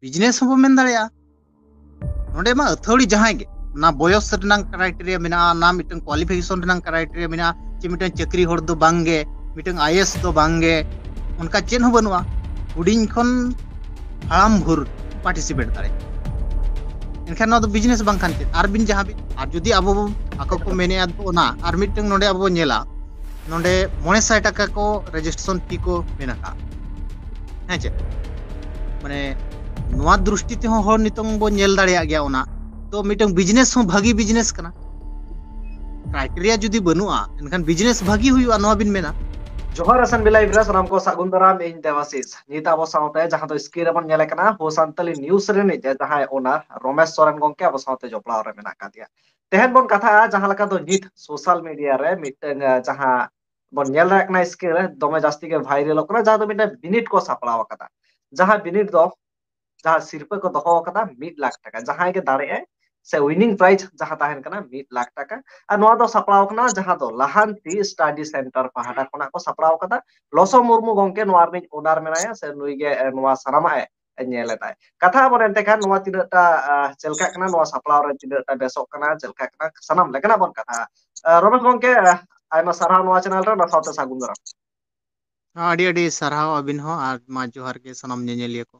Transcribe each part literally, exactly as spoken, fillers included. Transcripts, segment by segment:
Business ᱦᱚᱸᱵᱚ ᱢᱮᱱ ᱫᱟᱲᱮᱭᱟᱜᱼᱟ᱾ ᱱᱚᱰᱮ ᱢᱟ ᱟᱹᱛᱷᱟᱹᱣᱲᱤ ᱡᱟᱦᱟᱸᱭ ᱜᱮ, ᱚᱱᱟ ᱵᱚᱭᱚᱥ ᱨᱮᱱᱟᱜ ᱠᱨᱟᱭᱴᱮᱨᱤᱭᱟ ᱢᱮᱱᱟᱜᱼᱟ, ᱚᱱᱟ ᱢᱤᱫᱴᱟᱝ ᱠᱳᱣᱟᱞᱤᱯᱷᱤᱠᱮᱥᱚᱱ ᱨᱮᱱᱟᱜ ᱠᱨᱟᱭᱴᱮᱨᱤᱭᱟ ᱢᱮᱱᱟᱜᱼᱟ, ᱪᱮ ᱢᱤᱫᱴᱟᱝ ᱪᱟᱹᱠᱨᱤ ᱦᱚᱲ ᱫᱚ ᱵᱟᱝᱜᱮ, ᱢᱤᱫᱴᱟᱝ ᱟᱭᱮᱥ ᱫᱚ ᱵᱟᱝᱜᱮ, ᱚᱱᱠᱟ ᱪᱮᱫ ᱦᱚᱸ ᱵᱟᱹᱱᱩᱜᱼᱟ᱾ ᱦᱩᱰᱤᱧ ᱠᱷᱚᱱ ᱦᱟᱲᱟᱢ ᱵᱷᱳᱨ ᱯᱟᱨᱴᱤᱥᱤᱯᱮᱴ ᱫᱟᱲᱮᱭᱟᱜᱼᱟ᱾ ᱮᱱᱠᱷᱟᱱ ᱱᱚᱣᱟ ᱫᱚ ᱵᱤᱡᱽᱱᱮᱥ ᱵᱟᱝ ᱠᱷᱟᱱ ᱪᱮᱫ? ᱟᱨ ᱵᱤᱱ ᱡᱟᱦᱟᱸ ᱵᱤᱱ, ᱟᱨ ᱡᱩᱫᱤ ᱟᱵᱚ ᱵᱚ, ᱟᱠᱚ ᱠᱚ ᱢᱮᱱᱮᱫᱼᱟ ᱫᱚ ᱚᱱᱟ, ᱟᱨ ᱢᱤᱫᱴᱟᱝ ᱱᱚᱰᱮ ᱟᱵᱚ ᱵᱚ ᱧᱮᱞᱟ, ᱱᱚᱰᱮ ᱢᱚᱬᱮ ᱥᱟᱭ ᱴᱟᱠᱟ ᱠᱚ ᱨᱮᱡᱤᱥᱴᱨᱮᱥᱚᱱ ᱯᱷᱤ ᱠᱚ ᱢᱮᱱ ᱟᱠᱟᱫᱼᱟ᱾ ᱦᱮᱸ ᱪᱮ? ᱢᱟᱱᱮ ᱱᱚᱣᱟ ᱫᱨᱤᱥᱴᱤ ᱛᱮᱦᱚᱸ ᱦᱚᱲ ᱱᱤᱛᱚᱝ ᱵᱚ ᱧᱮᱞ ᱫᱟᱲᱮᱭᱟᱜ ᱜᱮᱭᱟ ᱚᱱᱟ᱾ ᱛᱚ ᱢᱤᱫᱴᱟᱝ ᱵᱤᱡᱽᱱᱮᱥ ᱦᱚᱸ ᱵᱷᱟᱹᱜᱤ ᱵᱤᱡᱽᱱᱮᱥ ᱠᱟᱱᱟ᱾ ᱠᱨᱟᱭᱴᱮᱨᱤᱭᱟ ᱡᱩᱫᱤ ᱵᱟᱹᱱᱩᱜᱼᱟ, ᱮᱱᱠᱷᱟᱱ ᱵᱤᱡᱽᱱᱮᱥ ᱵᱷᱟᱹᱜᱤ ᱦᱩᱭᱩᱜᱼᱟ, ᱱᱚᱣᱟ ᱵᱤᱱ ᱢᱮᱱᱟ? ᱡᱚᱦᱟᱨ ᱮᱥᱮᱱ ᱵᱤᱞᱟᱭ ᱨᱮ ᱥᱟᱱᱟᱢ ᱠᱚ ᱥᱟᱹᱜᱩᱱ ᱫᱟᱨᱟᱢ, ᱤᱧ ᱫᱮᱵᱟᱥᱤᱥ᱾ ᱱᱤᱛ ᱟᱵᱚ ᱥᱟᱶᱛᱮ ᱡᱟᱦᱟᱸ ᱫᱚ ᱥᱠᱨᱤᱱ ᱨᱮᱵᱚᱱ ᱧᱮᱞᱮ ᱠᱟᱱᱟ, ᱦᱳ ᱥᱟᱱᱛᱟᱞᱤ ᱱᱤᱭᱩᱡᱽ ᱨᱤᱱᱤᱡ ᱡᱟᱦᱟᱸᱭ ᱳᱱᱟᱨ ᱨᱚᱢᱮᱥ ᱥᱚᱨᱮᱱ ᱜᱚᱝᱠᱮ ᱟᱵᱚ ᱥᱟᱶᱛᱮ ᱡᱚᱯᱲᱟᱣ ᱨᱮ ᱢᱮᱱᱟᱜ ᱟᱠᱟᱫᱮᱭᱟ᱾ ᱛᱮᱦᱮᱧ ᱵᱚᱱ ᱠᱟᱛᱷᱟᱜᱼᱟ ᱡᱟᱦᱟᱸ ᱞᱮᱠᱟ ᱫᱚ ᱱᱤᱛ ᱥᱳᱥᱟᱞ ᱢᱤᱰᱤᱭᱟ ᱨᱮ ᱢᱤᱫᱴᱟᱝ, ᱟᱸ, ᱡᱟᱦᱟᱸ ᱵᱚᱱ ᱧᱮᱞ ᱫᱟᱲᱮᱭᱟᱜ ᱠᱟᱱᱟ ᱥᱠᱨᱤᱱ ᱨᱮ ᱫᱚᱢᱮ ᱡᱟᱹᱥᱛᱤ ᱜᱮ ᱵᱷᱟᱭᱨᱟᱞᱚᱜ ᱠᱟᱱᱟ, ᱡᱟᱦᱟᱸ ᱫᱚ ᱢᱤᱫᱴᱟᱝ ᱵᱤᱱᱤᱰ ᱠᱚ ᱥᱟᱯᱲᱟᱣ ᱟᱠᱟᱫᱟ᱾ ᱡᱟᱦᱟᱸ ᱵᱤᱱᱤᱰ ᱫᱚ ᱡᱟᱦᱟᱸ ᱥᱤᱨᱯᱟᱹ ᱠᱚ ᱫᱚᱦᱚ ᱟᱠᱟᱫᱟ ᱢᱤᱫ ᱞᱟᱠᱷ ᱴᱟᱠᱟ, ᱡᱟᱦᱟᱸᱭ ᱜᱮ ᱫᱟᱲᱮᱭᱟᱜᱼᱟᱭ ᱥᱮ ᱩᱭᱱᱤᱝ ᱯᱨᱟᱭᱤᱡᱽ ᱡᱟᱦᱟᱸ ᱛᱟᱦᱮᱱ ᱠᱟᱱᱟ ᱢᱤᱫ ᱞᱟᱠᱷ ᱴᱟᱠᱟ᱾ ᱟᱨ ᱱᱚᱣᱟ ᱫᱚ ᱥᱟᱯᱲᱟᱣ ᱠᱟᱱᱟ ᱡᱟᱦᱟᱸ ᱫᱚ ᱞᱟᱦᱟᱱᱛᱤ ᱥᱴᱟᱰᱤ ᱥᱮᱱᱴᱟᱨ ᱯᱟᱦᱴᱟ ᱠᱷᱚᱱᱟᱜ ᱠᱚ ᱥᱟᱯᱲᱟᱣ ᱟᱠᱟᱫᱟ᱾ ᱞᱚᱥᱚ ᱢᱩᱨᱢᱩ ᱜᱚᱝᱠᱮ ᱱᱚᱣᱟ ᱨᱤᱱᱤᱡ ᱳᱱᱟᱨ ᱢᱮᱱᱟᱭᱟ, ᱥᱮ ᱱᱩᱭ ᱜᱮ, ᱮ, ᱱᱚᱣᱟ ᱥᱟᱱᱟᱢᱟᱜ ᱮ ᱧᱮᱞ ᱮᱫᱟᱭ᱾ ᱠᱟᱛᱷᱟ ᱵᱚᱱ ᱮᱱᱛᱮ ᱠᱷᱟᱱ ᱱᱚᱣᱟ ᱛᱤᱱᱟᱹᱜ ᱴᱟ, ᱟ, ᱪᱮᱫ ᱞᱮᱠᱟᱜ ᱠᱟᱱᱟ, ᱱᱚᱣᱟ ᱥᱟᱯᱲᱟᱣ ᱨᱮ ᱛᱤᱱᱟᱹᱜ ᱴᱟ ᱵᱮᱥᱚᱜ ᱠᱟᱱᱟ, ᱪᱮᱫ ᱞᱮᱠᱟᱜ ᱠᱟᱱᱟ, ᱥᱟᱱᱟᱢ ᱞᱮᱠᱟᱱᱟᱜ ᱵᱚᱱ ᱠᱟᱛᱷᱟᱜᱼᱟ᱾ ᱟ, ᱨᱚᱢᱮᱥ ᱜᱚᱝᱠᱮ, ᱟ, ᱟᱭᱢᱟ ᱥᱟᱨᱦᱟᱣ ᱱᱚᱣᱟ ᱪᱮᱱᱮᱞ ᱨᱮ, ᱚᱱᱟ ᱥᱟᱶᱛᱮ ᱥᱟᱹᱜᱩᱱ ᱫᱟᱨᱟᱢ᱾ ᱦᱚᱸ, ᱟᱹᱰᱤ ᱟᱹᱰᱤ ᱥᱟᱨᱦᱟᱣ ᱟᱹᱵᱤᱱ ᱦᱚᱸ, ᱟᱨ ᱢᱟ ᱡᱚᱦᱟᱨ ᱜᱮ ᱥᱟᱱᱟᱢ ᱧᱮᱧᱮᱞᱤᱭᱟᱹ ᱠᱚ᱾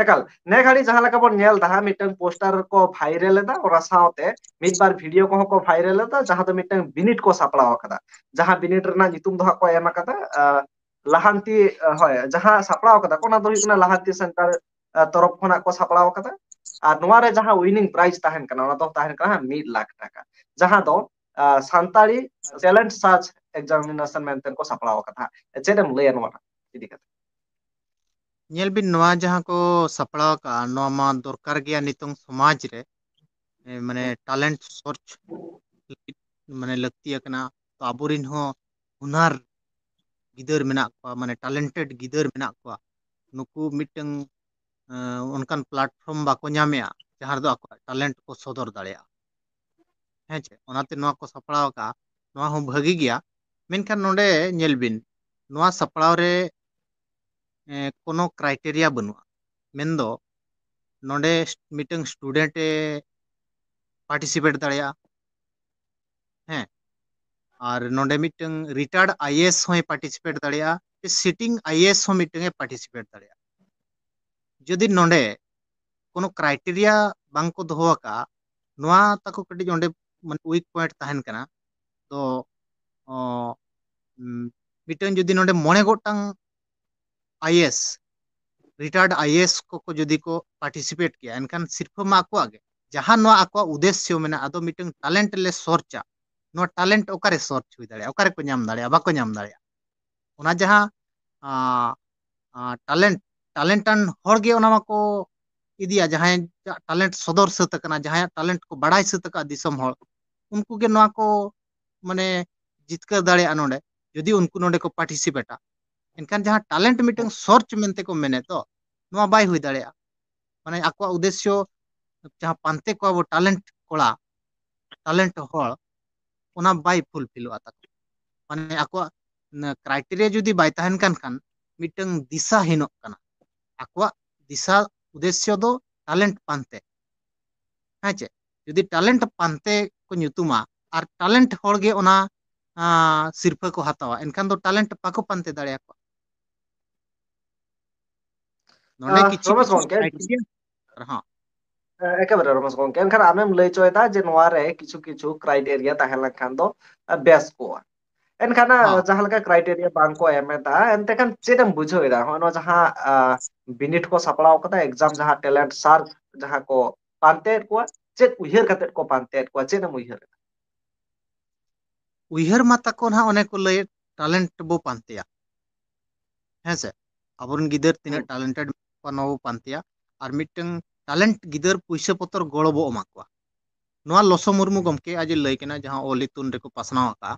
ᱮᱠᱟᱞ, ᱱᱮ ᱜᱷᱟᱹᱲᱤ ᱡᱟᱦᱟᱸ ᱞᱮᱠᱟ ᱵᱚᱱ ᱧᱮᱞ ᱮᱫᱟ ᱦᱟᱸᱜ, ᱢᱤᱫᱴᱟᱝ ᱯᱳᱥᱴᱟᱨ ᱠᱚ ᱵᱷᱟᱭᱨᱟᱞ ᱮᱫᱟ, ᱚᱱᱟ ᱥᱟᱶᱛᱮ ᱢᱤᱫ ᱵᱟᱨ ᱵᱷᱤᱰᱤᱭᱳ ᱠᱚᱦᱚᱸ ᱠᱚ ᱵᱷᱟᱭᱨᱟᱞ ᱮᱫᱟ, ᱡᱟᱦᱟᱸ ᱫᱚ ᱢᱤᱫᱴᱟᱝ ᱵᱤᱱᱤᱰ ᱠᱚ ᱥᱟᱯᱲᱟᱣ ᱟᱠᱟᱫᱟ, ᱡᱟᱦᱟᱸ ᱵᱤᱱᱤᱰ ᱨᱮᱱᱟᱜ ᱧᱩᱛᱩᱢ ᱫᱚ ᱦᱟᱸᱜ ᱠᱚ ᱮᱢ ᱟᱠᱟᱫᱟ, ᱟ, ᱞᱟᱦᱟᱱᱛᱤ, ᱟ, ᱦᱳᱭ, ᱡᱟᱦᱟᱸ ᱥᱟᱯᱲᱟᱣ ᱟᱠᱟᱫᱟ ᱠᱚ, ᱚᱱᱟ ᱫᱚ ᱦᱩᱭᱩᱜ ᱠᱟᱱᱟ ᱞᱟᱦᱟᱱᱛᱤ ᱥᱮᱱᱴᱟᱨ, ᱟ, ᱛᱚᱨᱚᱯ ᱠᱷᱚᱱᱟᱜ ᱠᱚ ᱥᱟᱯᱲᱟᱣ ᱟᱠᱟᱫᱟ᱾ ᱟᱨ ᱱᱚᱣᱟ ᱨᱮ ᱡᱟᱦᱟᱸ ᱩᱭᱱᱤᱝ ᱯᱨᱟᱭᱤᱡᱽ ᱛᱟᱦᱮᱱ ᱠᱟᱱᱟ, ᱚᱱᱟ ᱫᱚ ᱛᱟᱦᱮᱱ ᱠᱟᱱᱟ ᱦᱟᱸᱜ ᱢᱤᱫ ᱞᱟᱠᱷ ᱴᱟᱠᱟ, ᱡᱟᱦᱟᱸ ᱫᱚ, ᱟ, ᱥᱟᱱᱛᱟᱲᱤ ᱴᱮᱞᱮᱱᱴ ᱥᱟᱨᱪ ᱮᱠᱡᱟᱢᱤᱱᱮᱥᱚᱱ ᱢᱮᱱᱛᱮ ᱠᱚ ᱥᱟᱯᱲᱟᱣ ᱟᱠᱟᱫᱟ ᱦᱟᱸᱜ᱾ ᱪᱮᱫ ᱮᱢ ᱞᱟᱹᱭᱟ ᱱᱚᱣᱟ ᱤᱫᱤ ᱠᱟᱛᱮ? ᱧᱮᱞ ᱵᱤᱱ, ᱱᱚᱣᱟ ᱡᱟᱦᱟᱸ ᱠᱚ ᱥᱟᱯᱲᱟᱣ ᱟᱠᱟᱫᱼᱟ, ᱱᱚᱣᱟ ᱢᱟ ᱫᱚᱨᱠᱟᱨ ᱜᱮᱭᱟ ᱱᱤᱛᱚᱝ ᱥᱚᱢᱟᱡᱽ ᱨᱮ, ᱮ, ᱢᱟᱱᱮ ᱦᱩᱸ᱾ ᱴᱮᱞᱮᱱᱴ ᱥᱟᱨᱪ ᱞᱟᱹᱜᱤᱫ, ᱢᱟᱱᱮ ᱞᱟᱹᱠᱛᱤ ᱟᱠᱟᱱᱟ᱾ ᱛᱚ ᱟᱵᱚᱨᱤᱱ ᱦᱚᱸ ᱦᱩᱱᱟᱨ ᱜᱤᱫᱟᱹᱨ ᱢᱮᱱᱟᱜ ᱠᱚᱣᱟ, ᱢᱟᱱᱮ ᱴᱮᱞᱮᱱᱴᱮᱰ ᱜᱤᱫᱟᱹᱨ ᱢᱮᱱᱟᱜ ᱠᱚᱣᱟ, ᱱᱩᱠᱩ ᱢᱤᱫᱴᱟᱝ, ᱮ, ᱚᱱᱠᱟᱱ ᱯᱞᱟᱴᱯᱷᱚᱨᱢ ᱵᱟᱠᱚ ᱧᱟᱢᱮᱜᱼᱟ, ᱡᱟᱦᱟᱸ ᱨᱮᱫᱚ ᱟᱠᱚᱣᱟᱜ ᱴᱮᱞᱮᱱᱴ ᱠᱚ ᱥᱚᱫᱚᱨ ᱫᱟᱲᱮᱭᱟᱜᱼᱟ᱾ ᱦᱮᱸ ᱪᱮ? ᱚᱱᱟᱛᱮ ᱱᱚᱣᱟ ᱠᱚ ᱥᱟᱯᱲᱟᱣ ᱟᱠᱟᱫᱼᱟ, ᱱᱚᱣᱟ ᱦᱚᱸ ᱵᱷᱟᱹᱜᱤ ᱜᱮᱭᱟ᱾ ᱢᱮᱱᱠᱷᱟᱱ ᱱᱚᱰᱮ ᱧᱮᱞ ᱵᱤᱱ, ᱱᱚᱣᱟ ᱥᱟᱯᱲᱟᱣ ᱨᱮ, ᱮ, ᱠᱳᱱᱳ ᱠᱨᱟᱭᱴᱮᱨᱤᱭᱟ ᱵᱟᱹᱱᱩᱜᱼᱟ᱾ ᱢᱮᱱᱫᱚ ᱱᱚᱰᱮ ᱢᱤᱫᱴᱟᱝ student ᱮ participate ᱫᱟᱲᱮᱭᱟᱜᱼᱟ᱾ ᱦᱮᱸ, ᱟᱨ ᱱᱚᱰᱮ ᱢᱤᱫᱴᱟᱝ retired I A S ᱦᱚᱸᱭ participate ᱫᱟᱲᱮᱭᱟᱜᱼᱟ, ᱥᱮ sitting I A S ᱦᱚᱸ ᱢᱤᱫᱴᱟᱝ ᱮ participate ᱫᱟᱲᱮᱭᱟᱜᱼᱟ᱾ ᱡᱩᱫᱤ ᱱᱚᱰᱮ ᱠᱳᱱᱳ criteria ᱵᱟᱝ ᱠᱚ ᱫᱚᱦᱚ ᱟᱠᱟᱫᱼᱟ, ᱱᱚᱣᱟ ᱛᱟᱠᱚ ᱠᱟᱹᱴᱤᱡ ᱚᱸᱰᱮ ᱢᱟᱱᱮ weak point ᱛᱟᱦᱮᱱ ᱠᱟᱱᱟ᱾ ᱛᱚ ᱚ, ᱩᱢ, ᱢᱤᱫᱴᱟᱝ ᱡᱩᱫᱤ ᱱᱚᱰᱮ ᱢᱚᱬᱮ ᱜᱚᱴᱟᱝ I A S, retired I A S ᱠᱚᱠᱚ ᱡᱩᱫᱤ ᱠᱚ participate ᱠᱮᱭᱟ, ᱮᱱᱠᱷᱟᱱ ᱥᱤᱨᱯᱷᱟᱹ ᱢᱟ ᱟᱠᱚᱣᱟᱜ ᱜᱮ᱾ ᱡᱟᱦᱟᱸ ᱱᱚᱣᱟ ᱟᱠᱚᱣᱟᱜ ᱩᱫᱮᱥᱥᱚ ᱢᱮᱱᱟᱜᱼᱟ, ᱟᱫᱚ ᱢᱤᱫᱴᱟᱝ talent ᱞᱮ searchᱟ, ᱱᱚᱣᱟ talent ᱚᱠᱟᱨᱮ search ᱦᱩᱭ ᱫᱟᱲᱮᱭᱟᱜᱼᱟ? ᱚᱠᱟᱨᱮ ᱠᱚ ᱧᱟᱢ ᱫᱟᱲᱮᱭᱟᱜᱼᱟ? ᱵᱟᱠᱚ ᱧᱟᱢ ᱫᱟᱲᱮᱭᱟᱜᱼᱟ᱾ ᱚᱱᱟ ᱡᱟᱦᱟᱸ ᱟ, ᱟ, talent, talentan ᱦᱚᱲ ᱜᱮ ᱚᱱᱟ ᱢᱟᱠᱚ ᱤᱫᱤᱭᱟ, ᱡᱟᱦᱟᱸᱭᱟᱜ talent ᱥᱚᱫᱚᱨ ᱥᱟᱹᱛ ᱟᱠᱟᱱᱟ, ᱡᱟᱦᱟᱸᱭᱟᱜ talent ᱠᱚ ᱵᱟᱲᱟᱭ ᱥᱟᱹᱛ ᱟᱠᱟᱫ ᱫᱤᱥᱚᱢ ᱦᱚᱲ, ᱩᱱᱠᱩ ᱜᱮ ᱱᱚᱣᱟ ᱠᱚ ᱢᱟᱱᱮ ᱡᱤᱛᱠᱟᱹᱨ ᱫᱟᱲᱮᱭᱟᱜᱼᱟ ᱱᱚᱰᱮ, ᱡᱩᱫᱤ ᱩᱱᱠᱩ ᱱᱚᱰᱮ ᱠᱚ participateᱟ᱾ ᱮᱱᱠᱷᱟᱱ ᱡᱟᱦᱟᱸ talent ᱢᱤᱫᱴᱟᱝ search ᱢᱮᱱᱛᱮ ᱠᱚ ᱢᱮᱱᱮᱫ ᱫᱚ, ᱱᱚᱣᱟ ᱵᱟᱭ ᱦᱩᱭ ᱫᱟᱲᱮᱭᱟᱜᱼᱟ᱾ ᱢᱟᱱᱮ ᱟᱠᱚᱣᱟᱜ ᱩᱫᱮᱥᱥᱚ ᱡᱟᱦᱟᱸ ᱯᱟᱱᱛᱮ ᱠᱚᱣᱟ ᱵᱚ talent ᱠᱚᱲᱟ, talent ᱦᱚᱲ, ᱚᱱᱟ ᱵᱟᱭ fulfillᱚᱜᱼᱟ ᱛᱟᱠᱚ᱾ ᱢᱟᱱᱮ ᱟᱠᱚᱣᱟᱜ criteria ᱡᱩᱫᱤ ᱵᱟᱭ ᱛᱟᱦᱮᱱ ᱠᱟᱱ ᱠᱷᱟᱱ, ᱢᱤᱫᱴᱟᱝ ᱫᱤᱥᱟᱦᱤᱱᱚᱜ ᱠᱟᱱᱟ᱾ ᱟᱠᱚᱣᱟᱜ ᱫᱤᱥᱟ ᱩᱫᱮᱥᱥᱚ ᱫᱚ talent ᱯᱟᱱᱛᱮ᱾ ᱦᱮᱸ ᱪᱮ? ᱡᱩᱫᱤ talent ᱯᱟᱱᱛᱮ ᱠᱚ ᱧᱩᱛᱩᱢᱟ ᱟᱨ talent ᱦᱚᱲ ᱜᱮ ᱚᱱᱟ, ᱟ, ᱥᱤᱨᱯᱷᱟᱹ ᱠᱚ ᱦᱟᱛᱟᱣᱟ, ᱮᱱᱠᱷᱟᱱ ᱫᱚ talent ᱵᱟᱠᱚ ᱯᱟᱱᱛᱮ ᱫᱟᱲᱮᱭᱟᱠᱚᱣᱟ᱾ ᱱᱚᱰᱮ ᱟᱸ, ᱠᱤᱪᱷᱩ ᱨᱚᱢᱮᱥ ᱠᱤᱪᱷᱩ ᱜᱚᱢᱠᱮ᱾ Criteria ᱨᱮᱦᱚᱸ᱾ ᱮ, ᱮᱠᱮᱵᱟᱨᱮ ᱨᱚᱢᱮᱥ ᱜᱚᱢᱠᱮ, ᱮᱱᱠᱷᱟᱱ ᱟᱢᱮᱢ ᱞᱟᱹᱭ ᱦᱚᱪᱚᱭᱮᱫᱟ ᱡᱮ ᱱᱚᱣᱟ ᱨᱮ ᱠᱤᱪᱷᱩ ᱠᱤᱪᱷᱩ criteria ᱛᱟᱦᱮᱸ ᱞᱮᱱᱠᱷᱟᱱ ᱫᱚ, ᱮ, ᱵᱮᱥ ᱠᱚᱜᱼᱟ᱾ ᱮᱱᱠᱷᱟᱱ, ᱮ, ᱦᱚᱸ᱾ ᱡᱟᱦᱟᱸ ᱞᱮᱠᱟ criteria ᱵᱟᱝ ᱠᱚ ᱮᱢ ᱮᱫᱟ, ᱮᱱᱛᱮ ᱠᱷᱟᱱ ᱪᱮᱫ ᱮᱢ ᱵᱩᱡᱷᱟᱹᱣ ᱮᱫᱟ? ᱦᱚᱸᱜᱼᱚᱭ ᱱᱚᱣᱟ ᱡᱟᱦᱟᱸ, ᱟ, ᱵᱤᱱᱤᱰ ᱠᱚ ᱥᱟᱯᱲᱟᱣ ᱠᱟᱫᱟ, exam ᱡᱟᱦᱟᱸ talent search ᱡᱟᱦᱟᱸ ᱠᱚ ᱯᱟᱱᱛᱮᱭᱮᱫ ᱠᱚᱣᱟ, ᱪᱮᱫ ᱩᱭᱦᱟᱹᱨ ᱠᱟᱛᱮᱫ ᱠᱚ ᱯᱟᱱᱛᱮᱭᱮᱫ ᱠᱚᱣᱟ, ᱪᱮᱫ ᱮᱢ ᱩᱭᱦᱟᱹᱨ ᱮᱫᱟ? ᱩᱭᱦᱟᱹᱨ ᱢᱟ ᱛᱟᱠᱚ ᱱᱟᱦᱟᱜ ᱚᱱᱮ ᱠᱚ ᱞᱟᱹᱭᱮᱫ, talent ᱵᱚ ᱯᱟᱱᱛᱮᱭᱟ᱾ ᱦᱮᱸ ᱥᱮ? ᱟᱵᱚᱨᱮᱱ ᱜᱤᱫᱟᱹᱨ ᱛᱤᱱᱟᱹᱜ ᱦᱩᱸ᱾ Talented ᱢᱮᱱᱟᱜ ᱠᱚᱣᱟ, ᱱᱚᱣᱟ ᱵᱚ ᱯᱟᱱᱛᱮᱭᱟ᱾ ᱟᱨ ᱢᱤᱫᱴᱟᱝ talent ᱜᱤᱫᱟᱹᱨ ᱯᱩᱭᱥᱟᱹ ᱯᱚᱛᱚᱨ ᱜᱚᱲᱚ ᱵᱚ ᱮᱢᱟ ᱠᱚᱣᱟ᱾ ᱱᱚᱣᱟ ᱞᱚᱥᱚ ᱢᱩᱨᱢᱩ ᱜᱚᱢᱠᱮ ᱟᱡ ᱮ ᱞᱟᱹᱭ ᱠᱟᱱᱟ, ᱡᱟᱦᱟᱸ ᱚᱞ ᱤᱛᱩᱱ ᱨᱮᱠᱚ ᱯᱟᱥᱱᱟᱣ ᱟᱠᱟᱫᱼᱟ,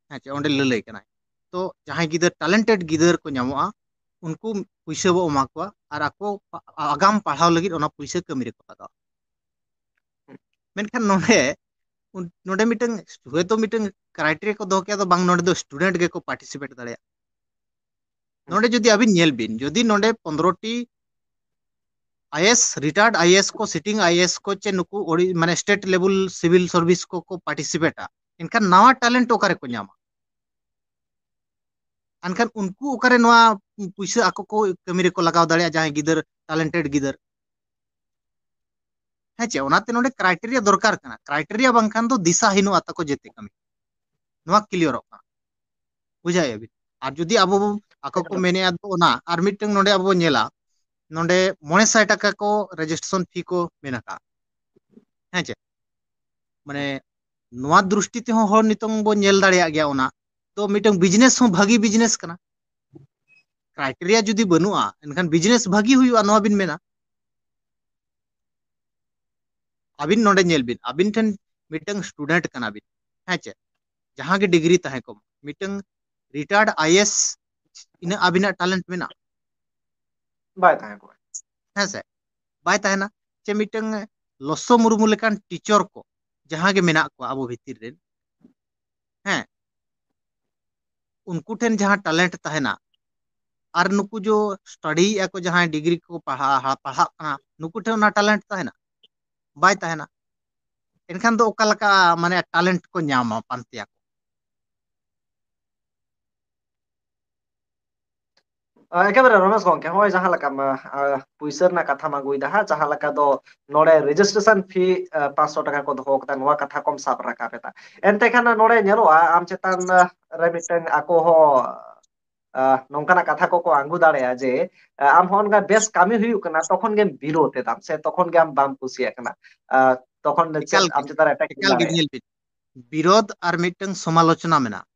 ᱦᱮᱸ ᱪᱮ, ᱚᱸᱰᱮ ᱞᱟᱹᱞᱟᱹᱭ ᱠᱟᱱᱟᱭ᱾ ᱛᱚ ᱡᱟᱦᱟᱸᱭ ᱜᱤᱫᱟᱹᱨ, talented ᱜᱤᱫᱟᱹᱨ ᱠᱚ ᱧᱟᱢᱚᱜᱼᱟ, ᱩᱱᱠᱩ ᱯᱩᱭᱥᱟᱹ ᱵᱚ ᱮᱢᱟ ᱠᱚᱣᱟ ᱟᱨ ᱟᱠᱚ ᱟ-, ᱟᱜᱟᱢ ᱯᱟᱲᱦᱟᱣ ᱞᱟᱹᱜᱤᱫ ᱚᱱᱟ ᱯᱩᱭᱥᱟᱹ ᱠᱟᱹᱢᱤ ᱨᱮᱠᱚ ᱞᱟᱜᱟᱣᱟ᱾ ᱢᱮᱱᱠᱷᱟᱱ ᱱᱚᱰᱮ, ᱩᱱ-, ᱱᱚᱰᱮ ᱢᱤᱫᱴᱟᱝ, ᱦᱚᱭᱛᱳ ᱢᱤᱫᱴᱟᱝ criteria ᱠᱚ ᱫᱚᱦᱚ ᱠᱮᱭᱟ, ᱫᱚ ᱵᱟᱝ, ᱱᱚᱰᱮ ᱫᱚ student ᱜᱮᱠᱚ participate ᱫᱟᱲᱮᱭᱟᱜᱼᱟ᱾ ᱦᱩᱸ᱾ ᱱᱚᱰᱮ ᱡᱩᱫᱤ ᱟᱹᱵᱤᱱ ᱧᱮᱞ ᱵᱤᱱ, ᱡᱩᱫᱤ ᱱᱚᱰᱮ ᱯᱚᱱᱫᱽᱨᱚ ᱴᱤ I A S, retired I A S ᱠᱚ, ᱥᱤᱴᱤᱝ ᱟᱭ ᱮ ᱮᱥ ᱠᱚ, ᱪᱮ ᱱᱩᱠᱩ ᱚᱰᱤ-, ᱢᱟᱱᱮ ᱥᱴᱮᱴ ᱞᱮᱵᱮᱞ ᱥᱤᱵᱤᱞ ᱥᱟᱨᱵᱷᱤᱥ ᱠᱚᱠᱚ ᱯᱟᱨᱴᱤᱥᱤᱯᱮᱴᱟ, ᱮᱱᱠᱷᱟᱱ ᱱᱟᱣᱟ ᱴᱮᱞᱮᱱᱴ ᱚᱠᱟ ᱨᱮᱠᱚ ᱧᱟᱢᱟ? ᱮᱱᱠᱷᱟᱱ ᱩᱱᱠᱩ ᱚᱠᱟᱨᱮ ᱱᱚᱣᱟ ᱯᱩᱭᱥᱟᱹ ᱟᱠᱚ ᱠᱚ ᱠᱟᱹᱢᱤ ᱨᱮᱠᱚ ᱞᱟᱜᱟᱣ ᱫᱟᱲᱮᱭᱟᱜᱼᱟ, ᱡᱟᱦᱟᱸᱭ ᱜᱤᱫᱟᱹᱨ, ᱴᱮᱞᱮᱱᱴᱮᱰ ᱜᱤᱫᱟᱹᱨ? ᱦᱮᱸ ᱪᱮ? ᱚᱱᱟᱛᱮ ᱱᱚᱰᱮ ᱠᱨᱟᱭᱴᱮᱨᱤᱭᱟ ᱫᱚᱨᱠᱟᱨ ᱠᱟᱱᱟ᱾ ᱠᱨᱟᱭᱴᱮᱨᱤᱭᱟ ᱵᱟᱝᱠᱷᱟᱱ ᱫᱚ ᱫᱤᱥᱟ ᱦᱤᱱᱩᱜᱼᱟ ᱛᱟᱠᱚ ᱡᱮᱛᱮ ᱠᱟᱹᱢᱤ᱾ ᱱᱚᱣᱟ ᱠᱞᱤᱭᱟᱨᱚᱜ ᱠᱟᱱᱟ, ᱵᱩᱡᱷᱟᱹᱣᱮᱫᱼᱟ ᱵᱤᱱ? ᱟᱨ ᱡᱩᱫᱤ ᱟᱵᱚ ᱵᱚ-, ᱟᱠᱚ ᱠᱚ ᱮᱠᱫᱚᱢ᱾ ᱢᱮᱱᱮᱫᱼᱟ ᱫᱚ ᱚᱱᱟ, ᱟᱨ ᱢᱤᱫᱴᱟᱝ ᱱᱚᱰᱮ ᱟᱵᱚ ᱵᱚ ᱧᱮᱞᱟ, ᱱᱚᱰᱮ ᱢᱚᱬᱮ ᱥᱟᱭ ᱴᱟᱠᱟ ᱠᱚ ᱨᱮᱡᱤᱥᱴᱨᱮᱥᱚᱱ ᱯᱷᱤ ᱠᱚ ᱢᱮᱱ ᱟᱠᱟᱫᱼᱟ᱾ ᱦᱮᱸ ᱪᱮ? ᱢᱟᱱᱮ ᱱᱚᱣᱟ ᱫᱨᱤᱥᱴᱤ ᱛᱮᱦᱚᱸ ᱦᱚᱲ ᱱᱤᱛᱚᱝ ᱵᱚ ᱧᱮᱞ ᱫᱟᱲᱮᱭᱟᱜ ᱜᱮᱭᱟ, ᱚᱱᱟ ᱫᱚ ᱢᱤᱫᱴᱟᱝ ᱵᱤᱡᱽᱱᱮᱥ ᱦᱚᱸ ᱵᱷᱟᱹᱜᱤ ᱵᱤᱡᱽᱱᱮᱥ ᱠᱟᱱᱟ᱾ ᱠᱨᱟᱭᱴᱮᱨᱤᱭᱟ ᱡᱩᱫᱤ ᱵᱟᱹᱱᱩᱜᱼᱟ, ᱮᱱᱠᱷᱟᱱ ᱵᱤᱡᱽᱱᱮᱥ ᱵᱷᱟᱹᱜᱤ ᱦᱩᱭᱩᱜᱼᱟ, ᱱᱚᱣᱟ ᱵᱤᱱ ᱢᱮᱱᱟ? ᱟᱹᱵᱤᱱ ᱱᱚᱰᱮ ᱧᱮᱞ ᱵᱤᱱ, ᱟᱹᱵᱤᱱ ᱴᱷᱮᱱ ᱢᱤᱫᱴᱟᱝ ᱥᱴᱩᱰᱮᱱᱴ ᱠᱟᱱᱟ ᱵᱤᱱ, ᱦᱮᱸ ᱪᱮ? ᱡᱟᱦᱟᱸ ᱜᱮ ᱰᱤᱜᱽᱨᱤ ᱛᱟᱦᱮᱸ ᱠᱚᱜ, ᱢᱤᱫᱴᱟᱝ ᱨᱤᱴᱟᱭᱟᱨᱰ ᱟᱭ ᱮ ᱮᱥ ᱤᱱᱟᱹᱜ ᱟᱹᱵᱤᱱᱟᱜ ᱴᱮᱞᱮᱱᱴ ᱢᱮᱱᱟᱜᱼᱟ? ᱵᱟᱭ ᱛᱟᱦᱮᱸ ᱠᱚᱜᱼᱟ᱾ ᱦᱮᱸ ᱥᱮ? ᱵᱟᱭ ᱛᱟᱦᱮᱱᱟ᱾ ᱪᱮ ᱢᱤᱫᱴᱟᱝ ᱞᱚᱥᱚ ᱢᱩᱨᱢᱩ ᱞᱮᱠᱟᱱ ᱴᱤᱪᱚᱨ ᱠᱚ ᱡᱟᱦᱟᱸ ᱜᱮ ᱢᱮᱱᱟᱜ ᱠᱚᱣᱟ ᱟᱵᱚ ᱵᱷᱤᱛᱤᱨ ᱨᱮᱱ, ᱦᱮᱸ, ᱩᱱᱠᱩ ᱴᱷᱮᱱ ᱡᱟᱦᱟᱸ ᱴᱮᱞᱮᱱᱴ ᱛᱟᱦᱮᱱᱟ, ᱟᱨ ᱱᱩᱠᱩ ᱡᱚ ᱥᱴᱟᱰᱤᱭᱮᱫᱼᱟ ᱠᱚ, ᱡᱟᱦᱟᱸᱭ ᱰᱤᱜᱽᱨᱤ ᱠᱚ ᱯᱟᱲᱦᱟᱣ, ᱯᱟᱲᱦᱟᱜ ᱠᱟᱱᱟ, ᱱᱩᱠᱩ ᱴᱷᱮᱱ ᱚᱱᱟ ᱴᱮᱞᱮᱱᱴ ᱛᱟᱦᱮᱱᱟ? ᱵᱟᱭ ᱛᱟᱦᱮᱱᱟ᱾ ᱮᱱᱠᱷᱟᱱ ᱫᱚ ᱚᱠᱟ ᱞᱮᱠᱟ, ᱢᱟᱱᱮ, ᱴᱮᱞᱮᱱᱴ ᱠᱚ ᱧᱟᱢᱟ, ᱯᱟᱱᱛᱮᱭᱟᱠᱚ? ᱮᱠᱮᱵᱟᱨᱮ ᱨᱚᱢᱮᱥ ᱜᱚᱝᱠᱮ, ᱦᱚᱸᱜᱼᱚᱭ ᱡᱟᱦᱟᱸ ᱞᱮᱠᱟ, ᱢᱟ, ᱟ, ᱯᱩᱭᱥᱟᱹ ᱨᱮᱱᱟᱜ ᱠᱟᱛᱷᱟᱢ ᱟᱹᱜᱩᱭᱮᱫᱟ ᱦᱟᱸᱜ, ᱡᱟᱦᱟᱸ ᱞᱮᱠᱟ ᱫᱚ ᱱᱚᱰᱮ ᱨᱮᱡᱤᱥᱴᱨᱮᱥᱚᱱ ᱯᱷᱤ, ᱟ, ᱯᱟᱸᱪᱥᱚ ᱴᱟᱠᱟ ᱠᱚ ᱫᱚᱦᱚ ᱠᱟᱫᱟ, ᱱᱚᱣᱟ ᱠᱟᱛᱷᱟ ᱠᱚᱢ ᱥᱟᱵ ᱨᱟᱠᱟᱵ ᱮᱫᱟ᱾ ᱮᱱᱛᱮ ᱠᱷᱟᱱ ᱱᱚᱰᱮ ᱧᱮᱞᱚᱜᱼᱟ, ᱟᱢ ᱪᱮᱛᱟᱱ, ᱟ, ᱨᱮ ᱢᱤᱫᱴᱟᱝ ᱟᱠᱚ ᱦᱚᱸ, ᱟ, ᱱᱚᱝᱠᱟᱱᱟᱜ ᱠᱟᱛᱷᱟ ᱠᱚᱠᱚ ᱟᱹᱜᱩ ᱫᱟᱲᱮᱭᱟᱜᱼᱟ ᱡᱮ, ᱟ, ᱟᱢ ᱦᱚᱸ ᱚᱱᱠᱟ ᱵᱮᱥ ᱠᱟᱹᱢᱤ ᱦᱩᱭᱩᱜ ᱠᱟᱱᱟ, ᱛᱚᱠᱷᱚᱱ ᱜᱮᱢ ᱵᱤᱨᱳᱫ ᱮᱫᱟᱢ ᱥᱮ ᱛᱚᱠᱷᱚᱱ ᱜᱮ ᱟᱢ ᱵᱟᱢ ᱠᱩᱥᱤᱭᱟᱜ ᱠᱟᱱᱟ, ᱟ, ᱛᱚᱠᱷᱚᱱ ᱫᱚ ᱪᱮᱫ ᱮᱠᱟᱞ ᱟᱢ ᱜᱮ, ᱪᱮᱛᱟᱱ ᱨᱮ ᱮᱴᱮᱠ ᱮᱠᱟᱞ ᱜᱮ ᱫᱟᱲᱮᱭᱟᱜᱼᱟ? ᱧᱮᱞ ᱵᱤᱱ, ᱵᱤᱨᱳᱫ ᱟᱨ ᱢᱤᱫᱴᱟᱝ ᱥᱚᱢᱟᱞᱳᱪᱚᱱᱟ ᱢᱮᱱᱟᱜᱼᱟ᱾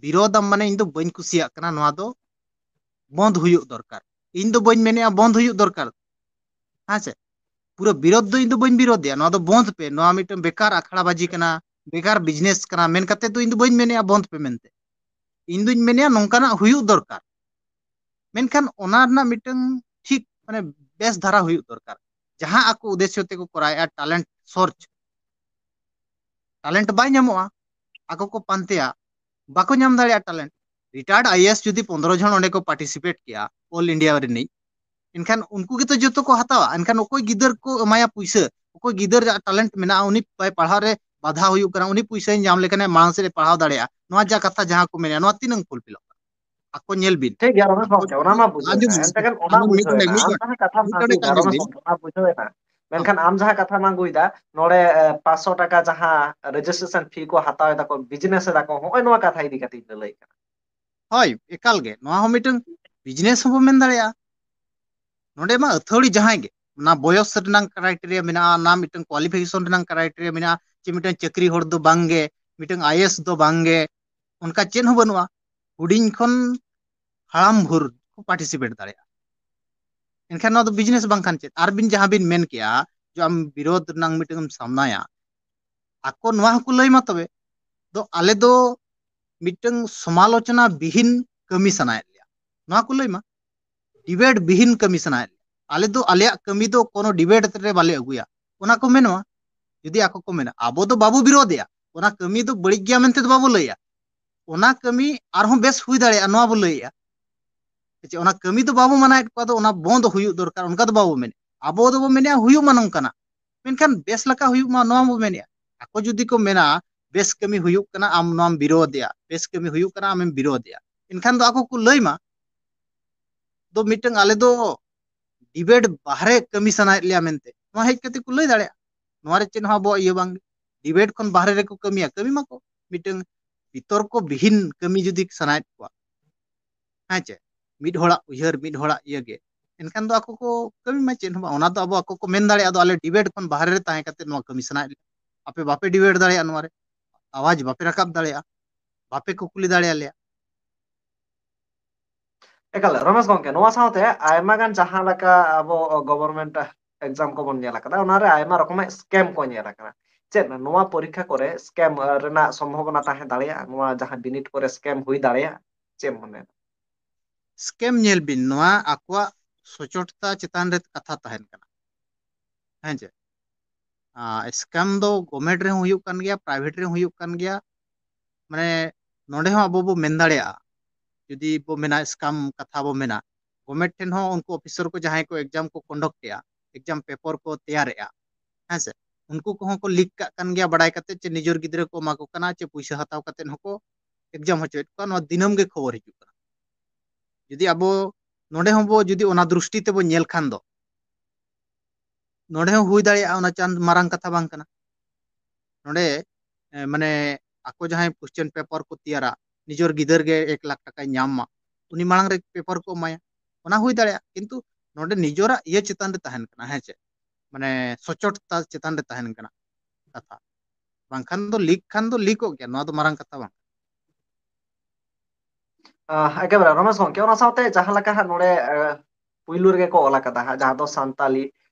ᱵᱤᱨᱳᱫᱟᱢ ᱢᱟᱱᱮ ᱤᱧ ᱫᱚ ᱵᱟᱹᱧ ᱠᱩᱥᱤᱭᱟᱜ ᱠᱟᱱᱟ, ᱱᱚᱣᱟ ᱫᱚ ᱵᱚᱱᱫ ᱦᱩᱭᱩᱜ ᱫᱚᱨᱠᱟᱨ᱾ ᱤᱧ ᱫᱚ ᱵᱟᱹᱧ ᱢᱮᱱᱮᱜᱼᱟ ᱵᱚᱱᱫ ᱦᱩᱭᱩᱜ ᱫᱚᱨᱠᱟᱨ, ᱦᱮᱸ ᱥᱮ? ᱯᱩᱨᱟᱹ ᱵᱤᱨᱳᱫ ᱫᱚ ᱤᱧ ᱫᱚ ᱵᱟᱹᱧ ᱵᱤᱨᱳᱫᱮᱜᱼᱟ, ᱱᱚᱣᱟ ᱫᱚ ᱵᱚᱱᱫ ᱯᱮ, ᱱᱚᱣᱟ ᱢᱤᱫᱴᱟᱝ ᱵᱮᱠᱟᱨ ᱟᱠᱷᱲᱟ ᱵᱟᱡᱤ ᱠᱟᱱᱟ, ᱵᱮᱠᱟᱨ ᱵᱤᱡᱽᱱᱮᱥ ᱠᱟᱱᱟ ᱢᱮᱱ ᱠᱟᱛᱮ ᱫᱚ ᱤᱧ ᱫᱚ ᱵᱟᱹᱧ ᱢᱮᱱᱮᱜᱼᱟ ᱵᱚᱱᱫ ᱯᱮ ᱢᱮᱱᱛᱮ᱾ ᱤᱧ ᱫᱩᱧ ᱢᱮᱱᱮᱜᱼᱟ ᱱᱚᱝᱠᱟᱱᱟᱜ ᱦᱩᱭᱩᱜ ᱫᱚᱨᱠᱟᱨ, ᱢᱮᱱᱠᱷᱟᱱ ᱚᱱᱟ ᱨᱮᱱᱟᱜ ᱢᱤᱫᱴᱟᱝ ᱴᱷᱤᱠ, ᱢᱟᱱᱮ, ᱵᱮᱥ ᱫᱷᱟᱨᱟ ᱦᱩᱭᱩᱜ ᱫᱚᱨᱠᱟᱨ᱾ ᱡᱟᱦᱟᱸ ᱟᱠᱚ ᱩᱫᱽᱫᱮᱥᱥᱚ ᱛᱮᱠᱚ ᱠᱚᱨᱟᱣᱮᱜᱼᱟ, ᱴᱮᱞᱮᱱᱴ ᱥᱚᱨᱪ, ᱴᱮᱞᱮᱱᱴ ᱵᱟᱭ ᱧᱟᱢᱚᱜᱼᱟ, ᱟᱠᱚ ᱠᱚ ᱯᱟᱱᱛᱮᱭᱟ, ᱵᱟᱠᱚ ᱧᱟᱢ ᱫᱟᱲᱮᱭᱟᱜᱼᱟ ᱴᱮᱞᱮᱱᱴ᱾ ᱨᱤᱴᱟᱭᱟᱨᱰ ᱟᱭ ᱮ ᱮᱥ ᱡᱩᱫᱤ ᱯᱚᱱᱫᱽᱨᱚ ᱡᱚᱱ ᱚᱸᱰᱮ ᱠᱚ ᱯᱟᱨᱴᱤᱥᱤᱯᱮᱴ ᱠᱮᱭᱟ, ᱚᱞ ᱤᱱᱰᱤᱭᱟ ᱨᱤᱱᱤᱡ, ᱮᱱᱠᱷᱟᱱ ᱩᱱᱠᱩ ᱜᱮᱛᱚ ᱡᱚᱛᱚ ᱠᱚ ᱦᱟᱛᱟᱣᱟ᱾ ᱮᱱᱠᱷᱟᱱ ᱚᱠᱚᱭ ᱜᱤᱫᱟᱹᱨ ᱠᱚ ᱮᱢᱟᱭᱟ ᱯᱩᱭᱥᱟᱹ, ᱚᱠᱚᱭ ᱜᱤᱫᱟᱹᱨ ᱨᱮᱭᱟᱜ ᱴᱮᱞᱮᱱᱴ ᱢᱮᱱᱟᱜᱼᱟ, ᱩᱱᱤ ᱵᱟᱭ ᱯᱟᱲᱦᱟᱣ ᱨᱮ ᱵᱟᱫᱷᱟ ᱦᱩᱭᱩᱜ ᱠᱟᱱᱟ, ᱩᱱᱤ ᱯᱩᱭᱥᱟᱹᱧ ᱧᱟᱢ ᱞᱮᱠᱷᱟᱱ ᱢᱟᱲᱟᱝ ᱥᱮᱫ ᱮ ᱯᱟᱲᱦᱟᱣ ᱫᱟᱲᱮᱭᱟᱜᱼᱟ, ᱱᱚᱣᱟ ᱡᱟ ᱠᱟᱛᱷᱟ ᱡᱟᱦᱟᱸ ᱠᱚ ᱢᱮᱱᱟ, ᱱᱚᱣᱟ ᱛᱤᱱᱟᱹᱜ ᱯᱷᱩᱞᱯᱷᱤᱞᱚᱜ ᱠᱟᱱᱟ? ᱟᱠᱚ ᱧᱮᱞ ᱵᱤᱱ᱾ ᱴᱷᱤᱠ ᱜᱮᱭᱟ, ᱨᱚᱢᱮᱥ ᱟᱠᱚ ᱜᱚᱢᱠᱮ, ᱚᱱᱟ ᱢᱟ ᱵᱩᱡᱷᱟᱹᱣ ᱟᱸᱡᱚᱢ ᱮᱱᱟ, ᱵᱤᱱ, ᱮᱱᱛᱮ ᱠᱷᱟᱱ ᱚᱱᱟ ᱟᱸᱡᱚᱢ ᱢᱤᱫ ᱵᱩᱡᱷᱟᱹᱣ ᱢᱤᱫ ᱮᱱᱟ, ᱢᱤᱫ ᱟᱢ ᱢᱤᱱᱤᱴ, ᱡᱟᱦᱟᱸ ᱠᱟᱛᱷᱟ ᱟᱸᱡᱚᱢ ᱢᱟᱢ ᱵᱤᱱ, ᱟᱹᱜᱩᱭᱮᱫᱟ, ᱨᱚᱢᱮᱥ ᱦᱚᱸ᱾ ᱜᱚᱢᱠᱮ, ᱟᱢ ᱡᱟᱦᱟᱸ ᱠᱟᱛᱷᱟ ᱢᱟᱢ ᱟᱹᱜᱩᱭᱮᱫᱟ, ᱱᱚᱰᱮ ᱮ, ᱯᱟᱸᱪᱥᱚ ᱴᱟᱠᱟ ᱡᱟᱦᱟᱸ ᱨᱮᱡᱤᱥᱴᱨᱮᱥᱚᱱ ᱯᱷᱤ ᱠᱚ ᱦᱟᱛᱟᱣ ᱮᱫᱟ ᱠᱚ, ᱵᱤᱡᱽᱱᱮᱥ ᱮᱫᱟ ᱠᱚ, ᱦᱚᱸᱜᱼᱚᱭ ᱱᱚᱣᱟ ᱠᱟᱛᱷᱟ ᱤᱫᱤ ᱠᱟᱛᱮ ᱤᱧ ᱞᱟᱹᱞᱟᱹᱭ ᱠᱟᱱᱟ᱾ ᱦᱳᱭ, ᱮᱠᱟᱞ ᱜᱮ, ᱱᱚᱣᱟ ᱦᱚᱸ ᱢᱤᱫᱴᱟᱝ ᱵᱤᱡᱽᱱᱮᱥ ᱦᱚᱸᱵᱚ ᱢᱮᱱ ᱫᱟᱲᱮᱭᱟᱜᱼᱟ᱾ ᱱᱚᱰᱮ ᱢᱟ ᱟᱹᱛᱷᱟᱹᱲᱤ ᱡᱟᱦᱟᱸᱭ ᱜᱮ, ᱚᱱᱟ ᱵᱚᱭᱚᱥ ᱨᱮᱱᱟᱝ ᱠᱨᱟᱭᱴᱮᱨᱤᱭᱟ ᱢᱮᱱᱟᱜᱼᱟ, ᱚᱱᱟ ᱢᱤᱫᱴᱟᱝ ᱠᱳᱣᱟᱞᱤᱯᱷᱤᱠᱮᱥᱚᱱ ᱨᱮᱱᱟᱝ ᱠᱨᱟᱭᱴᱮᱨᱤᱭᱟ ᱢᱮᱱᱟᱜᱼᱟ, ᱪᱮ ᱢᱤᱫᱴᱟᱝ ᱪᱟᱹᱠᱨᱤ ᱦᱚᱲ ᱫᱚ ᱵᱟᱝ ᱜᱮ, ᱢᱤᱫᱴᱟᱝ ᱟᱭᱮᱥ ᱫᱚ ᱵᱟᱝ ᱜᱮ, ᱚᱱᱠᱟ ᱪᱮᱫ ᱦᱚᱸ ᱵᱟᱹᱱᱩᱜᱼᱟ᱾ ᱦᱩᱰᱤᱧ ᱠᱷᱚᱱ ᱦᱟᱲᱟᱢ ᱵᱷᱳᱨ ᱠᱚ ᱯᱟᱨᱴᱤᱥᱤᱯᱮᱴ ᱫᱟᱲᱮᱭᱟᱜᱼᱟ᱾ ᱮᱱᱠᱷᱟᱱ ᱱᱚᱣᱟ ᱫᱚ ᱵᱤᱡᱽᱱᱮᱥ ᱵᱟᱝᱠᱷᱟᱱ ᱪᱮᱫ? ᱟᱨ ᱵᱤᱱ ᱡᱟᱦᱟᱸ ᱵᱤᱱ ᱢᱮᱱ ᱠᱮᱜᱼᱟ, ᱡᱮ ᱟᱢ ᱵᱤᱨᱳᱫᱷ ᱨᱮᱱᱟᱝ ᱢᱤᱫᱴᱟᱝ ᱮᱢ ᱥᱟᱢᱱᱟᱭᱟ, ᱟᱠᱚ ᱱᱚᱣᱟ ᱦᱚᱸᱠᱚ ᱞᱟᱹᱭ ᱢᱟ ᱛᱚᱵᱮ, ᱫᱚ ᱟᱞᱮ ᱫᱚ ᱢᱤᱫᱴᱟᱝ ᱥᱚᱢᱟᱞᱳᱪᱚᱱᱟ ᱵᱤᱦᱤᱱ ᱠᱟᱹᱢᱤ ᱥᱟᱱᱟᱭᱮᱫ ᱞᱮᱭᱟ, ᱱᱚᱣᱟ ᱠᱚ ᱞᱟᱹᱭ ᱢᱟ᱾ ᱰᱤᱵᱮᱴ ᱵᱤᱦᱤᱱ ᱠᱟᱹᱢᱤ ᱥᱟᱱᱟᱭᱮᱫ ᱞᱮᱭᱟ, ᱟᱞᱮ ᱫᱚ ᱟᱞᱮᱭᱟᱜ ᱠᱟᱹᱢᱤ ᱫᱚ ᱠᱳᱱᱳ ᱰᱤᱵᱮᱴ ᱨᱮ ᱵᱟᱞᱮ ᱟᱹᱜᱩᱭᱟ, ᱚᱱᱟ ᱠᱚ ᱢᱮᱱᱚᱜᱼᱟ᱾ ᱡᱩᱫᱤ ᱟᱠᱚ ᱠᱚ ᱢᱮᱱᱟ, ᱟᱵᱚ ᱫᱚ ᱵᱟᱵᱚ ᱵᱤᱨᱳᱫᱷᱮᱜᱼᱟ, ᱚᱱᱟ ᱠᱟᱹᱢᱤ ᱫᱚ ᱵᱟᱹᱲᱤᱡ ᱜᱮᱭᱟ ᱢᱮᱱᱛᱮ ᱫᱚ ᱵᱟᱵᱚ ᱞᱟᱹᱭᱟ, ᱚᱱᱟ ᱠᱟᱹᱢᱤ ᱟᱨᱦᱚᱸ ᱵᱮᱥ ᱦᱩᱭ ᱫᱟᱲᱮᱭᱟᱜᱼᱟ, ᱱᱚᱣᱟ ᱵᱚ ᱞᱟᱹᱭᱮᱜᱼᱟ᱾ ᱪᱮ ᱚᱱᱟ ᱠᱟᱹᱢᱤ ᱫᱚ ᱵᱟᱵᱚ ᱢᱟᱱᱟᱭᱮᱫ ᱠᱚᱣᱟ, ᱫᱚ ᱚᱱᱟ ᱵᱚᱱᱫ ᱦᱩᱭᱩᱜ ᱫᱚᱨᱠᱟᱨ, ᱚᱱᱠᱟ ᱫᱚ ᱵᱟᱵᱚ ᱢᱮᱱᱮᱫᱼᱟ᱾ ᱟᱵᱚ ᱫᱚᱵᱚ ᱢᱮᱱᱮᱫᱼᱟ ᱦᱩᱭᱩᱜ ᱢᱟ ᱱᱚᱝᱠᱟᱱᱟᱜ, ᱢᱮᱱᱠᱷᱟᱱ ᱵᱮᱥ ᱞᱮᱠᱟ ᱦᱩᱭᱩᱜ ᱢᱟ, ᱱᱚᱣᱟ ᱵᱚ ᱢᱮᱱᱮᱫᱼᱟ᱾ ᱟᱠᱚ ᱡᱩᱫᱤ ᱠᱚ ᱢᱮᱱᱟ ᱵᱮᱥ ᱠᱟᱹᱢᱤ ᱦᱩᱭᱩᱜ ᱠᱟᱱᱟ, ᱟᱢ ᱱᱚᱣᱟᱢ ᱵᱤᱨᱳᱫᱷᱮᱜᱼᱟ, ᱵᱮᱥ ᱠᱟᱹᱢᱤ ᱦᱩᱭᱩᱜ ᱠᱟᱱᱟ, ᱟᱢᱮᱢ ᱵᱤᱨᱳᱫᱷᱮᱜᱼᱟ, ᱮᱱᱠᱷᱟᱱ ᱫᱚ ᱟᱠᱚ ᱠᱚ ᱞᱟᱹᱭ ᱢᱟ, ᱫᱚ ᱢᱤᱫᱴᱟᱝ ᱟᱞᱮ ᱫᱚ ᱰᱤᱵᱮᱴ ᱵᱟᱦᱨᱮ ᱠᱟᱹᱢᱤ ᱥᱟᱱᱟᱭᱮᱫ ᱞᱮᱭᱟ ᱢᱮᱱᱛᱮ, ᱱᱚᱣᱟ ᱦᱮᱡ ᱠᱟᱛᱮ ᱠᱚ ᱞᱟᱹᱭ ᱫᱟᱲᱮᱭᱟᱜᱼᱟ᱾ ᱱᱚᱣᱟ ᱨᱮ ᱪᱮᱫ ᱦᱚᱸ ᱟᱵᱚᱣᱟᱜ ᱤᱭᱟᱹ ᱵᱟᱝ, ᱰᱤᱵᱮᱴ ᱠᱷᱚᱱ ᱵᱟᱦᱨᱮ ᱨᱮᱠᱚ ᱠᱟᱹᱢᱤᱭᱟ, ᱠᱟᱹᱢᱤ ᱢᱟᱠᱚ, ᱢᱤᱫᱴᱟᱝ ᱵᱤᱛᱚᱨᱠᱚ ᱵᱤᱦᱤᱱ ᱠᱟᱹᱢᱤ ᱡᱩᱫᱤ ᱥᱟᱱᱟᱭᱮᱫ ᱠᱚᱣᱟ, ᱦᱮᱸ ᱪᱮ, ᱢᱤᱫ ᱦᱚᱲᱟᱜ ᱩᱭᱦᱟᱹᱨ, ᱢᱤᱫ ᱦᱚᱲᱟᱜ ᱤᱭᱟᱹ ᱜᱮ, ᱮᱱᱠᱷᱟᱱ ᱫᱚ ᱟᱠᱚ ᱠᱚ ᱠᱟᱹᱢᱤ ᱢᱟ, ᱪᱮᱫ ᱦᱚᱸ ᱵᱟᱝ᱾ ᱚᱱᱟ ᱫᱚ ᱟᱵᱚ, ᱟᱠᱚ ᱠᱚ ᱢᱮᱱ ᱫᱟᱲᱮᱭᱟᱜᱼᱟ, ᱟᱫᱚ ᱟᱞᱮ ᱰᱤᱵᱮᱴ ᱠᱷᱚᱱ ᱵᱟᱦᱨᱮ ᱨᱮ ᱛᱟᱦᱮᱸ ᱠᱟᱛᱮ ᱱᱚᱣᱟ ᱠᱟᱹᱢᱤ ᱥᱟᱱᱟᱭᱮᱫ ᱞᱮᱭᱟ᱾ ᱟᱯᱮ ᱵᱟᱯᱮ ᱰᱤᱵᱮᱴ ᱫᱟᱲᱮᱭᱟᱜᱼᱟ, ᱱᱚᱣᱟ ᱨᱮ ᱟᱣᱟᱡᱽ ᱵᱟᱯᱮ ᱨᱟᱠᱟᱵ ᱫᱟᱲᱮᱭᱟᱜᱼᱟ, ᱵᱟᱯᱮ ᱠᱩᱠᱞᱤ ᱫᱟᱲᱮᱭᱟᱞᱮᱭᱟ᱾ ᱮᱠᱟᱞ, ᱨᱚᱢᱮᱥ ᱜᱚᱢᱠᱮ, ᱱᱚᱣᱟ ᱥᱟᱶᱛᱮ ᱟᱭᱢᱟ ᱜᱟᱱ ᱡᱟᱦᱟᱸ ᱞᱮᱠᱟ ᱟᱵᱚ ᱜᱚᱵᱷᱚᱨᱱᱢᱮᱱᱴ ᱮᱠᱡᱟᱢ ᱠᱚᱵᱚᱱ ᱧᱮᱞ ᱟᱠᱟᱫᱟ, ᱚᱱᱟᱨᱮ ᱟᱭᱢᱟ ᱨᱚᱠᱚᱢᱟᱜ ᱥᱠᱮᱢ ᱠᱚ ᱧᱮᱞ ᱟᱠᱟᱱᱟ᱾ ᱪᱮᱫ ᱱᱚᱣᱟ ᱯᱚᱨᱤᱠᱠᱷᱟ ᱠᱚᱨᱮ ᱥᱠᱮᱢ ᱨᱮᱱᱟᱜ ᱥᱚᱢᱵᱷᱚᱵᱚᱱᱟ ᱛᱟᱦᱮᱸ ᱫᱟᱲᱮᱭᱟᱜᱼᱟ? ᱱᱚᱣᱟ ᱡᱟᱦᱟᱸ ᱵᱤᱱᱤᱰ ᱠᱚᱨᱮ ᱥᱠᱮᱢ ᱦᱩᱭ ᱫᱟᱲᱮᱭᱟᱜᱼᱟ? ᱪᱮᱫ ᱮᱢ ᱢᱚᱱᱮᱭᱟ? ᱥᱠᱮᱢ ᱧᱮᱞ ᱵᱤᱱ, ᱱᱚᱣᱟ ᱟᱠᱚᱣᱟᱜ ᱥᱚᱪᱚᱴᱛᱟ ᱪᱮᱛᱟᱱ ᱨᱮ ᱠᱟᱛᱷᱟ ᱛᱟᱦᱮᱱ ᱠᱟᱱᱟ᱾ ᱦᱮᱸ ᱪᱮ? ᱟᱨ ᱥᱠᱮᱢ ᱫᱚ ᱜᱚᱵᱷᱢᱮᱱᱴ ᱨᱮᱦᱚᱸ ᱦᱩᱭᱩᱜ ᱠᱟᱱ ᱜᱮᱭᱟ, ᱯᱨᱟᱭᱵᱷᱮᱴ ᱨᱮᱦᱚᱸ ᱦᱩᱭᱩᱜ ᱠᱟᱱ ᱜᱮᱭᱟ᱾ ᱢᱟᱱᱮ ᱱᱚᱰᱮ ᱦᱚᱸ ᱟᱵᱚ ᱵᱚ ᱢᱮᱱ ᱫᱟᱲᱮᱭᱟᱜᱼᱟ, ᱡᱩᱫᱤ ᱵᱚ ᱢᱮᱱᱟ ᱥᱠᱮᱢ ᱠᱟᱛᱷᱟ ᱵᱚ ᱢᱮᱱᱟ, ᱜᱚᱵᱷᱢᱮᱱᱴ ᱴᱷᱮᱱ ᱦᱚᱸ ᱩᱱᱠᱩ ᱚᱯᱷᱤᱥᱟᱨ ᱠᱚ ᱡᱟᱦᱟᱸᱭ ᱠᱚ ᱮᱠᱡᱟᱢ ᱠᱚ ᱠᱚᱱᱰᱟᱠᱴ ᱮᱜᱼᱟ, ᱮᱠᱡᱟᱢ ᱯᱮᱯᱟᱨ ᱠᱚ ᱛᱮᱭᱟᱨᱮᱜᱼᱟ, ᱦᱮᱸ ᱥᱮ, ᱩᱱᱠᱩ ᱠᱚᱦᱚᱸ ᱠᱚ ᱞᱤᱠ ᱠᱟᱜ ᱠᱟᱱ ᱜᱮᱭᱟ ᱵᱟᱲᱟᱭ ᱠᱟᱛᱮ ᱡᱮ ᱱᱤᱡᱮᱨ ᱜᱤᱫᱽᱨᱟᱹ ᱠᱚ ᱮᱢᱟ ᱠᱚ ᱠᱟᱱᱟ ᱪᱮ ᱯᱩᱭᱥᱟᱹ ᱦᱟᱛᱟᱣ ᱠᱟᱛᱮ ᱦᱚᱸᱠᱚ ᱮᱠᱡᱟᱢ ᱦᱚᱪᱚᱭᱮᱫ ᱠᱚᱣᱟ᱾ ᱱᱚᱣᱟ ᱫᱤᱱᱟᱹᱢ ᱜᱮ ᱠᱷᱚᱵᱚᱨ ᱦᱤᱡᱩᱜ ᱠᱟᱱᱟ᱾ ᱡᱩᱫᱤ ᱟᱵᱚ ᱱᱚᱰᱮ ᱦᱚᱸ ᱵᱚ ᱡᱩᱫᱤ ᱚᱱᱟ ᱫᱨᱤᱥᱴᱤ ᱛᱮᱵᱚ ᱧᱮᱞ ᱠᱷᱟᱱ ᱫᱚ ᱱᱚᱰᱮ ᱦᱚᱸ ᱦᱩᱭ ᱫᱟᱲᱮᱭᱟᱜᱼᱟ ᱚᱱᱟ ᱪᱟᱸᱫ ᱢᱟᱨᱟᱝ ᱠᱟᱛᱷᱟ ᱵᱟᱝ ᱠᱟᱱᱟ᱾ ᱱᱚᱰᱮ ᱮ, ᱢᱟᱱᱮ ᱟᱠᱚ ᱡᱟᱦᱟᱸᱭ ᱠᱚᱥᱪᱮᱱ ᱯᱮᱯᱟᱨ ᱠᱚ ᱛᱮᱭᱟᱨᱟ, ᱱᱤᱡᱮᱨ ᱜᱤᱫᱟᱹᱨ ᱜᱮ ᱮᱠ ᱞᱟᱠᱷ ᱴᱟᱠᱟᱭ ᱧᱟᱢ ᱢᱟ, ᱩᱱᱤ ᱢᱟᱲᱟᱝ ᱨᱮ ᱯᱮᱯᱟᱨ ᱠᱚ ᱮᱢᱟᱭᱟ, ᱚᱱᱟ ᱦᱩᱭ ᱫᱟᱲᱮᱭᱟᱜᱼᱟ᱾ ᱠᱤᱱᱛᱩ ᱱᱚᱰᱮ ᱱᱤᱡᱮᱨᱟᱜ ᱤᱭᱟᱹ ᱪᱮᱛᱟᱱ ᱨᱮ ᱛᱟᱦᱮᱱ ᱠᱟᱱᱟ, ᱦᱮᱸ ᱪᱮ, ᱢᱟᱱᱮ ᱥᱚᱪᱚᱴᱛᱟ ᱪᱮᱛᱟᱱ ᱨᱮ ᱛᱟᱦᱮᱱ ᱠᱟᱱᱟ ᱠᱟᱛᱷᱟ᱾ ᱵᱟᱝᱠᱷᱟᱱ ᱫᱚ ᱞᱤᱠ ᱠᱷᱟᱱ ᱫᱚ ᱞᱤᱠᱚᱜ ᱜᱮᱭᱟ, ᱱᱚᱣᱟ ᱫᱚ ᱢᱟᱨᱟᱝ ᱠᱟᱛᱷᱟ ᱵᱟᱝ᱾ ᱟᱦ, ᱮᱠᱮᱵᱟᱨᱮ ᱨᱚᱢᱮᱥ ᱜᱚᱢᱠᱮ, ᱚᱱᱟ ᱥᱟᱶᱛᱮ ᱡᱟᱦᱟᱸ ᱞᱮᱠᱟ ᱦᱟᱸᱜ ᱱᱚᱰᱮ ᱟᱦ, ᱯᱩᱭᱞᱩ ᱨᱮᱜᱮ ᱠᱚ ᱚᱞ ᱟᱠᱟᱫᱟ ᱦᱟᱸᱜ, ᱡᱟᱦᱟᱸ ᱫᱚ ᱥᱟᱱᱛᱟᱞᱤ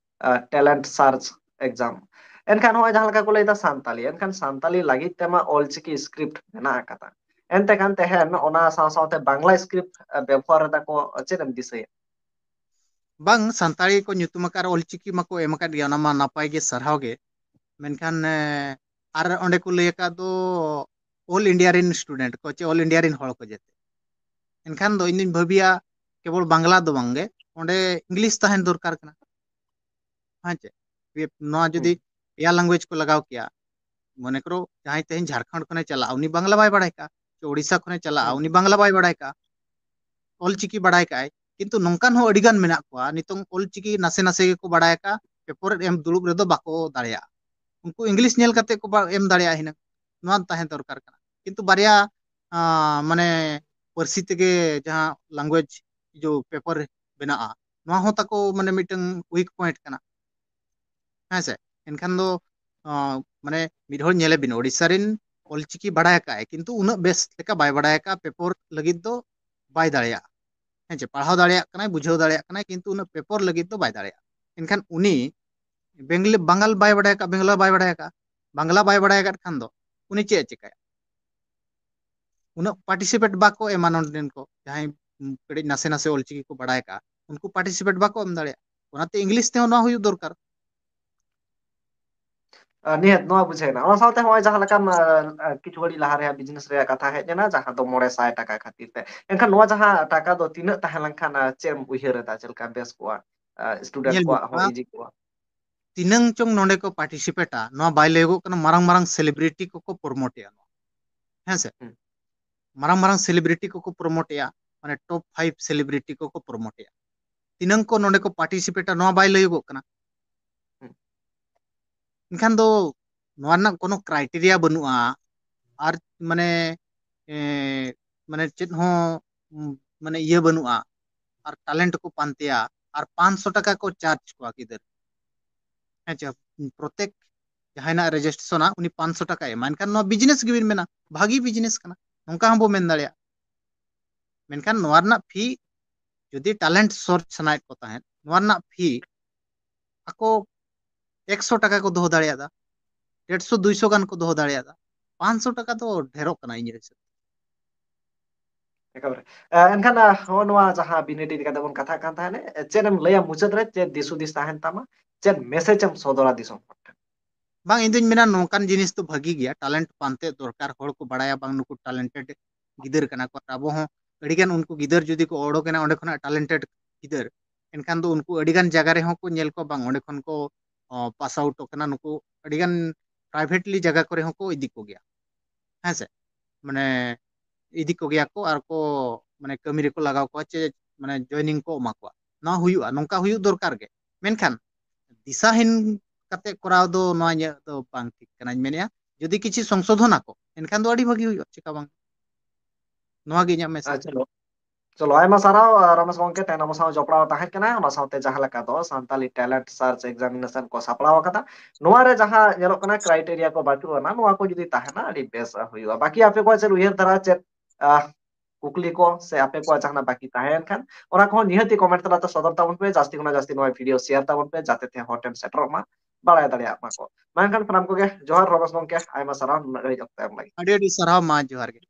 ᱟᱦ, ᱴᱮᱞᱮᱱᱴ ᱥᱟᱨᱪ ᱮᱠᱡᱟᱢ᱾ ᱮᱱᱠᱷᱟᱱ ᱱᱚᱜᱼᱚᱭ ᱡᱟᱦᱟᱸ ᱞᱮᱠᱟ ᱠᱚ ᱞᱟᱹᱭᱫᱟ ᱥᱟᱱᱛᱟᱞᱤ, ᱮᱱᱠᱷᱟᱱ ᱥᱟᱱᱛᱟᱞᱤ ᱞᱟᱹᱜᱤᱫ ᱛᱮᱢᱟ ᱚᱞᱪᱤᱠᱤ ᱥᱠᱨᱤᱯᱴ ᱢᱮᱱᱟᱜ ᱟᱠᱟᱫᱟ᱾ ᱮᱱᱛᱮ ᱠᱟᱱ ᱛᱟᱦᱮᱸᱱ ᱚᱱᱟ ᱥᱟᱶ ᱥᱟᱶᱛᱮ ᱵᱟᱝᱞᱟ ᱥᱠᱨᱤᱯᱴ ᱵᱮᱵᱚᱦᱟᱨ ᱮᱫᱟ ᱠᱚ, ᱪᱮᱫ ᱮᱢ ᱫᱤᱥᱟᱹᱭᱟ? ᱵᱟᱝ, ᱥᱟᱱᱛᱟᱲᱤ ᱠᱚ ᱧᱩᱛᱩᱢ ᱟᱠᱟᱫ ᱨᱮ ᱚᱞᱪᱤᱠᱤ ᱢᱟᱠᱚ ᱮᱢ ᱟᱠᱟᱫ ᱜᱮᱭᱟ, ᱚᱱᱟ ᱢᱟ ᱱᱟᱯᱟᱭ ᱜᱮ, ᱥᱟᱨᱦᱟᱣ ᱜᱮ᱾ ᱢᱮᱱᱠᱷᱟᱱ ᱮ, ᱟᱨ ᱚᱸᱰᱮ ᱠᱚ ᱞᱟᱹᱭ ᱟᱠᱟᱫ ᱫᱚ ᱚᱞ ᱤᱱᱰᱤᱭᱟ ᱨᱮᱱ ᱥᱴᱩᱰᱮᱱᱴ ᱠᱚ ᱪᱮ ᱚᱞ ᱤᱱᱰᱤᱭᱟ ᱨᱮᱱ ᱦᱚᱲ ᱠᱚ ᱡᱟᱛᱮ᱾ ᱮᱱᱠᱷᱟᱱ ᱫᱚ ᱤᱧ ᱫᱩᱧ ᱵᱷᱟᱹᱵᱤᱭᱟ ᱠᱮᱵᱚᱞ ᱵᱟᱝᱞᱟ ᱫᱚ ᱵᱟᱝᱜᱮ, ᱚᱸᱰᱮ ᱤᱝᱞᱤᱥ ᱛᱟᱦᱮᱱ ᱫᱚᱨᱠᱟᱨ ᱠᱟᱱᱟ᱾ ᱦᱮᱸ ᱪᱮ? ᱱᱚᱣᱟ ᱡᱩᱫᱤ ᱦᱩᱸ᱾ ᱯᱮᱭᱟ ᱞᱮᱝᱜᱩᱭᱮᱡᱽ ᱠᱚ ᱞᱟᱜᱟᱣ ᱠᱮᱭᱟ, ᱢᱚᱱᱮ ᱠᱚᱨᱚ ᱡᱟᱦᱟᱸᱭ ᱛᱮᱦᱮᱧ ᱡᱷᱟᱲᱠᱷᱚᱸᱰ ᱠᱷᱚᱱᱮ ᱪᱟᱞᱟᱜᱼᱟ, ᱩᱱᱤ ᱵᱟᱝᱞᱟ ᱵᱟᱭ ᱵᱟᱲᱟᱭ ᱠᱟᱜᱼᱟ, ᱥᱮ ᱳᱰᱤᱥᱟ ᱠᱷᱚᱱᱮ ᱪᱟᱞᱟᱜᱼᱟ, ᱦᱩᱸ᱾ ᱩᱱᱤ ᱵᱟᱝᱞᱟ ᱵᱟᱭ ᱵᱟᱲᱟᱭ ᱠᱟᱜᱼᱟ, ᱚᱞᱪᱤᱠᱤ ᱵᱟᱲᱟᱭ ᱠᱟᱜᱼᱟᱭ, ᱠᱤᱱᱛᱩ ᱱᱚᱝᱠᱟᱱ ᱦᱚᱸ ᱟᱹᱰᱤ ᱜᱟᱱ ᱢᱮᱱᱟᱜ ᱠᱚᱣᱟ ᱱᱤᱛᱚᱝ ᱚᱞᱪᱤᱠᱤ ᱱᱟᱥᱮ ᱱᱟᱥᱮ ᱜᱮᱠᱚ ᱵᱟᱲᱟᱭ ᱠᱟᱜᱼᱟ, ᱯᱮᱯᱚᱨ ᱮᱢ ᱫᱩᱲᱩᱵ ᱨᱮᱫᱚ ᱵᱟᱠᱚ ᱫᱟᱲᱮᱭᱟᱜᱼᱟ᱾ ᱩᱱᱠᱩ ᱤᱝᱞᱤᱥ ᱧᱮᱞ ᱠᱟᱛᱮ ᱠᱚ ᱵᱟ-, ᱮᱢ ᱫᱟᱲᱮᱭᱟᱜᱼᱟ ᱦᱤᱱᱟᱹᱝ, ᱱᱚᱣᱟ ᱛᱟᱦᱮᱸ ᱫᱚᱨᱠᱟᱨ ᱠᱟᱱᱟ᱾ ᱠᱤᱱᱛᱩ ᱵᱟᱨᱭᱟ ᱟᱸ, ᱢᱟᱱᱮ ᱯᱟᱹᱨᱥᱤ ᱛᱮᱜᱮ ᱡᱟᱦᱟᱸ ᱞᱮᱝᱜᱩᱭᱮᱡᱽ ᱡᱚ ᱯᱮᱯᱟᱨ ᱵᱮᱱᱟᱜᱼᱟ, ᱱᱚᱣᱟ ᱦᱚᱸ ᱛᱟᱠᱚ ᱢᱟᱱᱮ ᱢᱤᱫᱴᱟᱝ ᱣᱤᱠ ᱯᱚᱭᱮᱱᱴ ᱠᱟᱱᱟ᱾ ᱦᱮᱸ ᱥᱮ? ᱮᱱᱠᱷᱟᱱ ᱫᱚ ᱟᱸ, ᱢᱟᱱᱮ ᱢᱤᱫ ᱦᱚᱲ ᱧᱮᱞᱮ ᱵᱤᱱ, ᱳᱰᱤᱥᱟ ᱨᱮᱱ ᱚᱞᱪᱤᱠᱤ ᱵᱟᱲᱟᱭ ᱟᱠᱟᱫᱼᱟᱭ, ᱠᱤᱱᱛᱩ ᱩᱱᱟᱹᱜ ᱵᱮᱥ ᱞᱮᱠᱟ ᱵᱟᱭ ᱵᱟᱲᱟᱭ ᱟᱠᱟᱫᱼᱟ, ᱯᱮᱯᱚᱨ ᱞᱟᱹᱜᱤᱫ ᱫᱚ ᱵᱟᱭ ᱫᱟᱲᱮᱭᱟᱜᱼᱟ᱾ ᱦᱮᱸ ᱪᱮ? ᱯᱟᱲᱦᱟᱣ ᱫᱟᱲᱮᱭᱟᱜ ᱠᱟᱱᱟᱭ, ᱵᱩᱡᱷᱟᱹᱣ ᱫᱟᱲᱮᱭᱟᱜ ᱠᱟᱱᱟᱭ, ᱠᱤᱱᱛᱩ ᱩᱱᱟᱹᱜ ᱯᱮᱯᱚᱨ ᱞᱟᱹᱜᱤᱫ ᱫᱚ ᱵᱟᱭ ᱫᱟᱲᱮᱭᱟᱜᱼᱟ᱾ ᱮᱱᱠᱷᱟᱱ ᱩᱱᱤ ᱵᱮᱝᱜᱟᱞ, ᱵᱟᱝᱜᱟᱞ ᱵᱟᱭ ᱵᱟᱲᱟᱭ ᱟᱠᱟᱫ, ᱵᱟᱝᱞᱟ ᱵᱟᱭ ᱵᱟᱲᱟᱭ ᱟᱠᱟᱫ, ᱵᱟᱝᱞᱟ ᱵᱟᱭ ᱵᱟᱲᱟᱭ ᱟᱠᱟᱫ ᱠᱷᱟᱱ ᱫᱚ ᱩᱱᱤ ᱪᱮᱫ ᱮ ᱪᱤᱠᱟᱹᱭᱟ? ᱩᱱᱟᱹᱜ ᱯᱟᱨᱴᱤᱥᱤᱯᱮᱴ ᱵᱟᱠᱚ ᱮᱢᱟ ᱱᱚᱰᱮᱱ ᱠᱚ, ᱡᱟᱦᱟᱸᱭ ᱠᱟᱹᱴᱤᱡ ᱱᱟᱥᱮ ᱱᱟᱥᱮ ᱚᱞᱪᱤᱠᱤ ᱠᱚ ᱵᱟᱲᱟᱭ ᱟᱠᱟᱫᱼᱟ, ᱩᱱᱠᱩ ᱯᱟᱨᱴᱤᱥᱤᱯᱮᱴ ᱵᱟᱠᱚ ᱮᱢ ᱫᱟᱲᱮᱭᱟᱜᱼᱟ᱾ ᱚᱱᱟᱛᱮ ᱤᱝᱞᱤᱥ ᱛᱮᱦᱚᱸ ᱱᱚᱣᱟ ᱦᱩᱭᱩᱜ ᱫᱚᱨᱠᱟᱨ᱾ ᱟᱨ ᱱᱤᱦᱟᱹᱛ ᱱᱚᱣᱟ ᱵᱩᱡᱷᱟᱹᱣ ᱮᱱᱟ᱾ ᱚᱱᱟ ᱥᱟᱶᱛᱮ ᱱᱚᱜᱼᱚᱭ ᱡᱟᱦᱟᱸ ᱞᱮᱠᱟᱢ, ᱟᱨ, ᱟᱨ ᱠᱤᱪᱷᱩ ᱜᱷᱟᱹᱲᱤᱡ ᱞᱟᱦᱟ ᱨᱮᱭᱟᱜ ᱵᱤᱡᱽᱱᱮᱥ ᱨᱮᱭᱟᱜ ᱠᱟᱛᱷᱟ ᱦᱮᱡ ᱮᱱᱟ, ᱡᱟᱦᱟᱸ ᱫᱚ ᱢᱚᱬᱮ ᱥᱟᱭ ᱴᱟᱠᱟ ᱠᱷᱟᱹᱛᱤᱨ ᱛᱮ᱾ ᱮᱱᱠᱷᱟᱱ ᱱᱚᱣᱟ ᱡᱟᱦᱟᱸ ᱴᱟᱠᱟ ᱫᱚ ᱛᱤᱱᱟᱹᱜ ᱛᱟᱦᱮᱸ ᱞᱮᱱᱠᱷᱟᱱ, ᱟᱨ, ᱪᱮᱫ ᱮᱢ ᱩᱭᱦᱟᱹᱨ ᱮᱫᱟ, ᱪᱮᱫ ᱞᱮᱠᱟ ᱵᱮᱥ ᱠᱚᱜᱼᱟ, ᱟᱨ, ᱥᱴᱩᱰᱮᱱᱴ ᱧᱮᱞ ᱢᱮ, ᱠᱚᱣᱟᱜ ᱦᱚᱸ ᱱᱚᱣᱟ ᱤᱡᱤ ᱠᱚᱜᱼᱟ? ᱛᱤᱱᱟᱹᱝ ᱪᱚᱝ ᱱᱚᱰᱮ ᱠᱚ ᱯᱟᱨᱴᱤᱥᱤᱯᱮᱴᱟ, ᱱᱚᱣᱟ ᱵᱟᱭ ᱞᱟᱹᱭᱚᱜᱚᱜ ᱠᱟᱱᱟ᱾ ᱢᱟᱨᱟᱝ ᱢᱟᱨᱟᱝ ᱥᱮᱞᱤᱵᱨᱤᱴᱤ ᱠᱚᱠᱚ ᱯᱨᱚᱢᱳᱴᱮᱜᱼᱟ ᱱᱚᱣᱟ, ᱦᱮᱸ ᱥᱮ? ᱦᱩᱸ᱾ ᱢᱟᱨᱟᱝ ᱢᱟᱨᱟᱝ ᱥᱮᱞᱤᱵᱨᱤᱴᱤ ᱠᱚᱠᱚ ᱯᱨᱚᱢᱳᱴᱮᱜᱼᱟ, ᱢᱟᱱᱮ ᱴᱚᱯ ᱯᱷᱟᱭᱤᱵᱷ ᱥᱮᱞᱤᱵᱨᱤᱴᱤ ᱠᱚᱠᱚ ᱯᱨᱚᱢᱳᱴᱮᱜᱼᱟ᱾ ᱛᱤᱱᱟᱹᱝ ᱠᱚ ᱱᱚᱰᱮ ᱠᱚ ᱯᱟᱨᱴᱤᱥᱤᱯᱮᱴᱟ, ᱱᱚᱣᱟ ᱵᱟᱭ ᱞᱟᱹᱭᱚᱜᱚᱜ ᱠᱟᱱᱟ᱾ ᱦᱩᱸ᱾ ᱮᱱᱠᱷᱟᱱ ᱫᱚ ᱱᱚᱣᱟ ᱨᱮᱱᱟᱜ ᱠᱳᱱᱳ ᱠᱨᱟᱭᱴᱮᱨᱤᱭᱟ ᱵᱟᱹᱱᱩᱜᱼᱟ, ᱟᱨ ᱢᱟᱱᱮ, ᱮ, ᱢᱟᱱᱮ ᱪᱮᱫ ᱦᱚᱸ, ᱩᱢ, ᱢᱟᱱᱮ ᱤᱭᱟᱹ ᱵᱟᱹᱱᱩᱜᱼᱟ, ᱟᱨ ᱴᱮᱞᱮᱱᱴ ᱠᱚ ᱯᱟᱱᱛᱮᱭᱟ, ᱟᱨ ᱯᱟᱸᱪᱥᱚ ᱴᱟᱠᱟ ᱠᱚ ᱪᱟᱨᱡᱽ ᱠᱚᱣᱟ ᱜᱤᱫᱟᱹᱨ᱾ ᱦᱮᱸ ᱪᱮ? ᱯᱨᱚᱛᱮᱠ ᱡᱟᱦᱟᱸᱭ ᱱᱟᱜ ᱨᱮᱡᱤᱥᱴᱨᱮᱥᱚᱱᱟ, ᱩᱱᱤ ᱯᱟᱸᱪᱥᱚ ᱴᱟᱠᱟᱭ ᱮᱢᱟ᱾ ᱮᱱᱠᱷᱟᱱ ᱱᱚᱣᱟ ᱵᱤᱡᱽᱱᱮᱥ ᱜᱮᱵᱤᱱ ᱢᱮᱱᱟ, ᱵᱷᱟᱹᱜᱤ ᱵᱤᱡᱽᱱᱮᱥ ᱠᱟᱱᱟ, ᱱᱚᱝᱠᱟ ᱦᱚᱸᱵᱚ ᱢᱮᱱ ᱫᱟᱲᱮᱭᱟᱜᱼᱟ᱾ ᱢᱮᱱᱠᱷᱟᱱ ᱱᱚᱣᱟ ᱨᱮᱱᱟᱜ ᱯᱷᱤ, ᱡᱩᱫᱤ ᱴᱮᱞᱮᱱᱴ ᱥᱟᱨᱪ ᱥᱟᱱᱟᱭᱮᱫ ᱠᱚ ᱛᱟᱦᱮᱸᱫ, ᱱᱚᱣᱟ ᱨᱮᱱᱟᱜ ᱯᱷᱤ ᱟᱠᱚ ᱮᱠᱥᱚ ᱴᱟᱠᱟ ᱠᱚ ᱫᱚᱦᱚ ᱫᱟᱲᱮᱭᱟᱫᱟ, ᱰᱮᱲᱥᱚ ᱫᱩᱭᱥᱚ ᱜᱟᱱ ᱠᱚ ᱫᱚᱦᱚ ᱫᱟᱲᱮᱭᱟᱫᱟ᱾ ᱯᱟᱸᱪᱥᱚ ᱴᱟᱠᱟ ᱫᱚ ᱰᱷᱮᱨᱚᱜ ᱠᱟᱱᱟ ᱤᱧᱟᱹᱜ ᱦᱤᱥᱟᱹᱵ ᱛᱮ᱾ ᱮᱠᱮᱵᱟᱨᱮ᱾ ᱮ, ᱮᱱᱠᱷᱟᱱ, ᱟ, ᱦᱚᱸ, ᱱᱚᱣᱟ ᱡᱟᱦᱟᱸ ᱵᱤᱱᱤᱰ ᱤᱫᱤ ᱠᱟᱛᱮ ᱵᱚᱱ ᱠᱟᱛᱷᱟᱜ ᱠᱟᱱ ᱛᱟᱦᱮᱸᱫ, ᱮ, ᱪᱮᱫ ᱮᱢ ᱞᱟᱹᱭᱟ ᱢᱩᱪᱟᱹᱫ ᱨᱮ, ᱪᱮᱫ ᱫᱤᱥ ᱦᱩᱫᱤᱥ ᱛᱟᱦᱮᱱ ᱛᱟᱢᱟ, ᱪᱮᱫ ᱢᱮᱥᱮᱡᱽ ᱮᱢ ᱥᱚᱫᱚᱨᱟ ᱫᱤᱥᱚᱢ ᱦᱚᱲ ᱴᱷᱮᱱ? ᱵᱟᱝ, ᱤᱧ ᱫᱩᱧ ᱢᱮᱱᱟ ᱱᱚᱝᱠᱟᱱ ᱡᱤᱱᱤᱥ ᱫᱚ ᱵᱷᱟᱹᱜᱤ ᱜᱮᱭᱟ, ᱴᱮᱞᱮᱱᱴ ᱯᱟᱱᱛᱮ ᱫᱚᱨᱠᱟᱨ, ᱦᱚᱲ ᱠᱚ ᱵᱟᱲᱟᱭᱟ ᱵᱟᱝ ᱱᱩᱠᱩ ᱴᱮᱞᱮᱱᱴᱮᱰ ᱜᱤᱫᱟᱹᱨ ᱠᱟᱱᱟ ᱠᱚ, ᱟᱨ ᱟᱵᱚ ᱦᱚᱸ ᱟᱹᱰᱤᱜᱟᱱ ᱩᱱᱠᱩ ᱜᱤᱫᱟᱹᱨ ᱡᱩᱫᱤ ᱠᱚ ᱚᱰᱚᱠ ᱮᱱᱟ ᱚᱸᱰᱮ ᱠᱷᱚᱱᱟᱜ ᱴᱮᱞᱮᱱᱴᱮᱰ ᱜᱤᱫᱟᱹᱨ, ᱮᱱᱠᱷᱟᱱ ᱫᱚ ᱩᱱᱠᱩ ᱟᱹᱰᱤᱜᱟᱱ ᱡᱟᱭᱜᱟ ᱨᱮᱦᱚᱸ ᱠᱚ ᱧᱮᱞ ᱠᱚᱣᱟ ᱵᱟᱝ ᱚᱸᱰᱮ ᱠᱷᱚᱱ ᱠᱚ, ᱚ, ᱯᱟᱥ ᱟᱣᱩᱴᱚᱜ ᱠᱟᱱᱟ, ᱱᱩᱠᱩ ᱟᱹᱰᱤᱜᱟᱱ ᱯᱨᱟᱭᱵᱷᱮᱴᱞᱤ ᱡᱟᱭᱜᱟ ᱠᱚᱨᱮ ᱦᱚᱸᱠᱚ ᱤᱫᱤ ᱠᱚᱜᱮᱭᱟ, ᱦᱮᱸ ᱥᱮ? ᱢᱟᱱᱮ ᱤᱫᱤ ᱠᱚᱜᱮᱭᱟ ᱠᱚ ᱟᱨ ᱠᱚ, ᱢᱟᱱᱮ ᱠᱟᱹᱢᱤ ᱨᱮᱠᱚ ᱞᱟᱜᱟᱣ ᱠᱚᱣᱟ, ᱪᱮ ᱢᱟᱱᱮ ᱡᱚᱭᱮᱱᱤᱝ ᱠᱚ ᱮᱢᱟ ᱠᱚᱣᱟ᱾ ᱱᱚᱣᱟ ᱦᱩᱭᱩᱜᱼᱟ, ᱱᱚᱝᱠᱟ ᱦᱩᱭᱩᱜ ᱫᱚᱨᱠᱟᱨ ᱜᱮ᱾ ᱢᱮᱱᱠᱷᱟᱱ ᱫᱤᱥᱟᱹᱦᱤᱱ ᱠᱟᱛᱮ ᱠᱚᱨᱟᱣ ᱫᱚ ᱱᱚᱣᱟ ᱤᱧᱟᱹᱜ ᱫᱚ ᱵᱟᱝ ᱴᱷᱤᱠ ᱠᱟᱱᱟᱧ ᱢᱮᱱᱮᱫᱼᱟ᱾ ᱡᱩᱫᱤ ᱠᱤᱪᱷᱩ ᱥᱚᱝᱥᱳᱫᱷᱚᱱ ᱟᱠᱚ, ᱮᱱᱠᱷᱟᱱ ᱫᱚ ᱟᱹᱰᱤ ᱵᱷᱟᱹᱜᱤ ᱦᱩᱭᱩᱜᱼᱟ, ᱪᱮᱠᱟ ᱵᱟᱝ? ᱱᱚᱣᱟ ᱜᱮ ᱤᱧᱟᱹᱜ ᱢᱮᱥᱮᱡᱽ᱾ ᱟᱪᱪᱷᱟ, ᱪᱚᱞᱚ, ᱟᱭᱢᱟ ᱥᱟᱨᱦᱟᱣ, ᱟᱨ ᱨᱚᱢᱮᱥ ᱜᱚᱝᱠᱮ, ᱛᱮᱦᱮᱧ ᱟᱵᱚ ᱥᱟᱶ ᱡᱚᱯᱲᱟᱣ ᱛᱟᱦᱮᱸ ᱠᱟᱱᱟ, ᱚᱱᱟ ᱥᱟᱶᱛᱮ ᱡᱟᱦᱟᱸ ᱞᱮᱠᱟ ᱫᱚ ᱥᱟᱱᱛᱟᱞᱤ ᱴᱮᱞᱮᱱᱴ ᱥᱟᱨᱪ ᱮᱠᱡᱟᱢᱤᱱᱮᱥᱚᱱ ᱠᱚ ᱥᱟᱯᱲᱟᱣ ᱟᱠᱟᱫᱟ, ᱱᱚᱣᱟ ᱨᱮ ᱡᱟᱦᱟᱸ ᱧᱮᱞᱚᱜ ᱠᱟᱱᱟ, ᱠᱨᱟᱭᱴᱮᱨᱤᱭᱟ ᱠᱚ ᱵᱟᱹᱪᱩᱜ ᱟᱱᱟ, ᱱᱚᱣᱟ ᱠᱚ ᱡᱩᱫᱤ ᱛᱟᱦᱮᱱᱟ, ᱟᱹᱰᱤ ᱵᱮᱥ ᱦᱩᱭᱩᱜᱼᱟ᱾ ᱵᱟᱹᱠᱤ ᱟᱯᱮ ᱠᱚᱣᱟᱜ ᱪᱮᱫ ᱩᱭᱦᱟᱹᱨ ᱫᱷᱟᱨᱟ, ᱪᱮᱫ, ᱟᱦ, ᱠᱩᱠᱞᱤ ᱠᱚ ᱥᱮ ᱟᱯᱮ ᱠᱚᱣᱟᱜ ᱡᱟᱦᱟᱱᱟᱜ ᱵᱟᱹᱠᱤ ᱛᱟᱦᱮᱸᱭᱮᱱ ᱠᱷᱟᱱ, ᱚᱱᱟ ᱠᱚᱦᱚᱸ ᱱᱤᱦᱟᱹᱛ ᱜᱮ ᱠᱚᱢᱮᱱᱴ ᱛᱟᱞᱟᱛᱮ ᱥᱚᱫᱚᱨ ᱛᱟᱵᱚᱱ ᱯᱮ, ᱡᱟᱹᱥᱛᱤ ᱠᱷᱚᱱᱟᱜ ᱡᱟᱹᱥᱛᱤ ᱱᱚᱣᱟ ᱵᱷᱤᱰᱤᱭᱳ ᱥᱮᱭᱟᱨ ᱛᱟᱵᱚᱱ ᱯᱮ, ᱡᱟᱛᱮ ᱛᱮ ᱦᱚᱲ ᱴᱷᱮᱱ ᱥᱮᱴᱮᱨᱚᱜ ᱢᱟ, ᱵᱟᱲᱟᱭ ᱫᱟᱲᱮᱭᱟᱜ ᱢᱟ ᱠᱚ᱾ ᱢᱟ ᱮᱱᱠᱷᱟᱱ ᱥᱟᱱᱟᱢ ᱠᱚᱜᱮ ᱡᱚᱦᱟᱨ ᱨᱚᱢᱮᱥ ᱜᱚᱝᱠᱮ, ᱟᱭᱢᱟ ᱥᱟᱨᱦᱟᱣ ᱱᱩᱱᱟᱹᱜ ᱜᱷᱟᱹᱲᱤᱡ ᱚᱠᱛᱚ ᱮᱢ ᱞᱟᱹᱜᱤᱫ᱾ ᱟᱹᱰᱤ ᱟᱹᱰᱤ ᱥᱟᱨᱦᱟᱣ ᱢᱟ, ᱡᱚᱦᱟᱨ ᱜᱮ᱾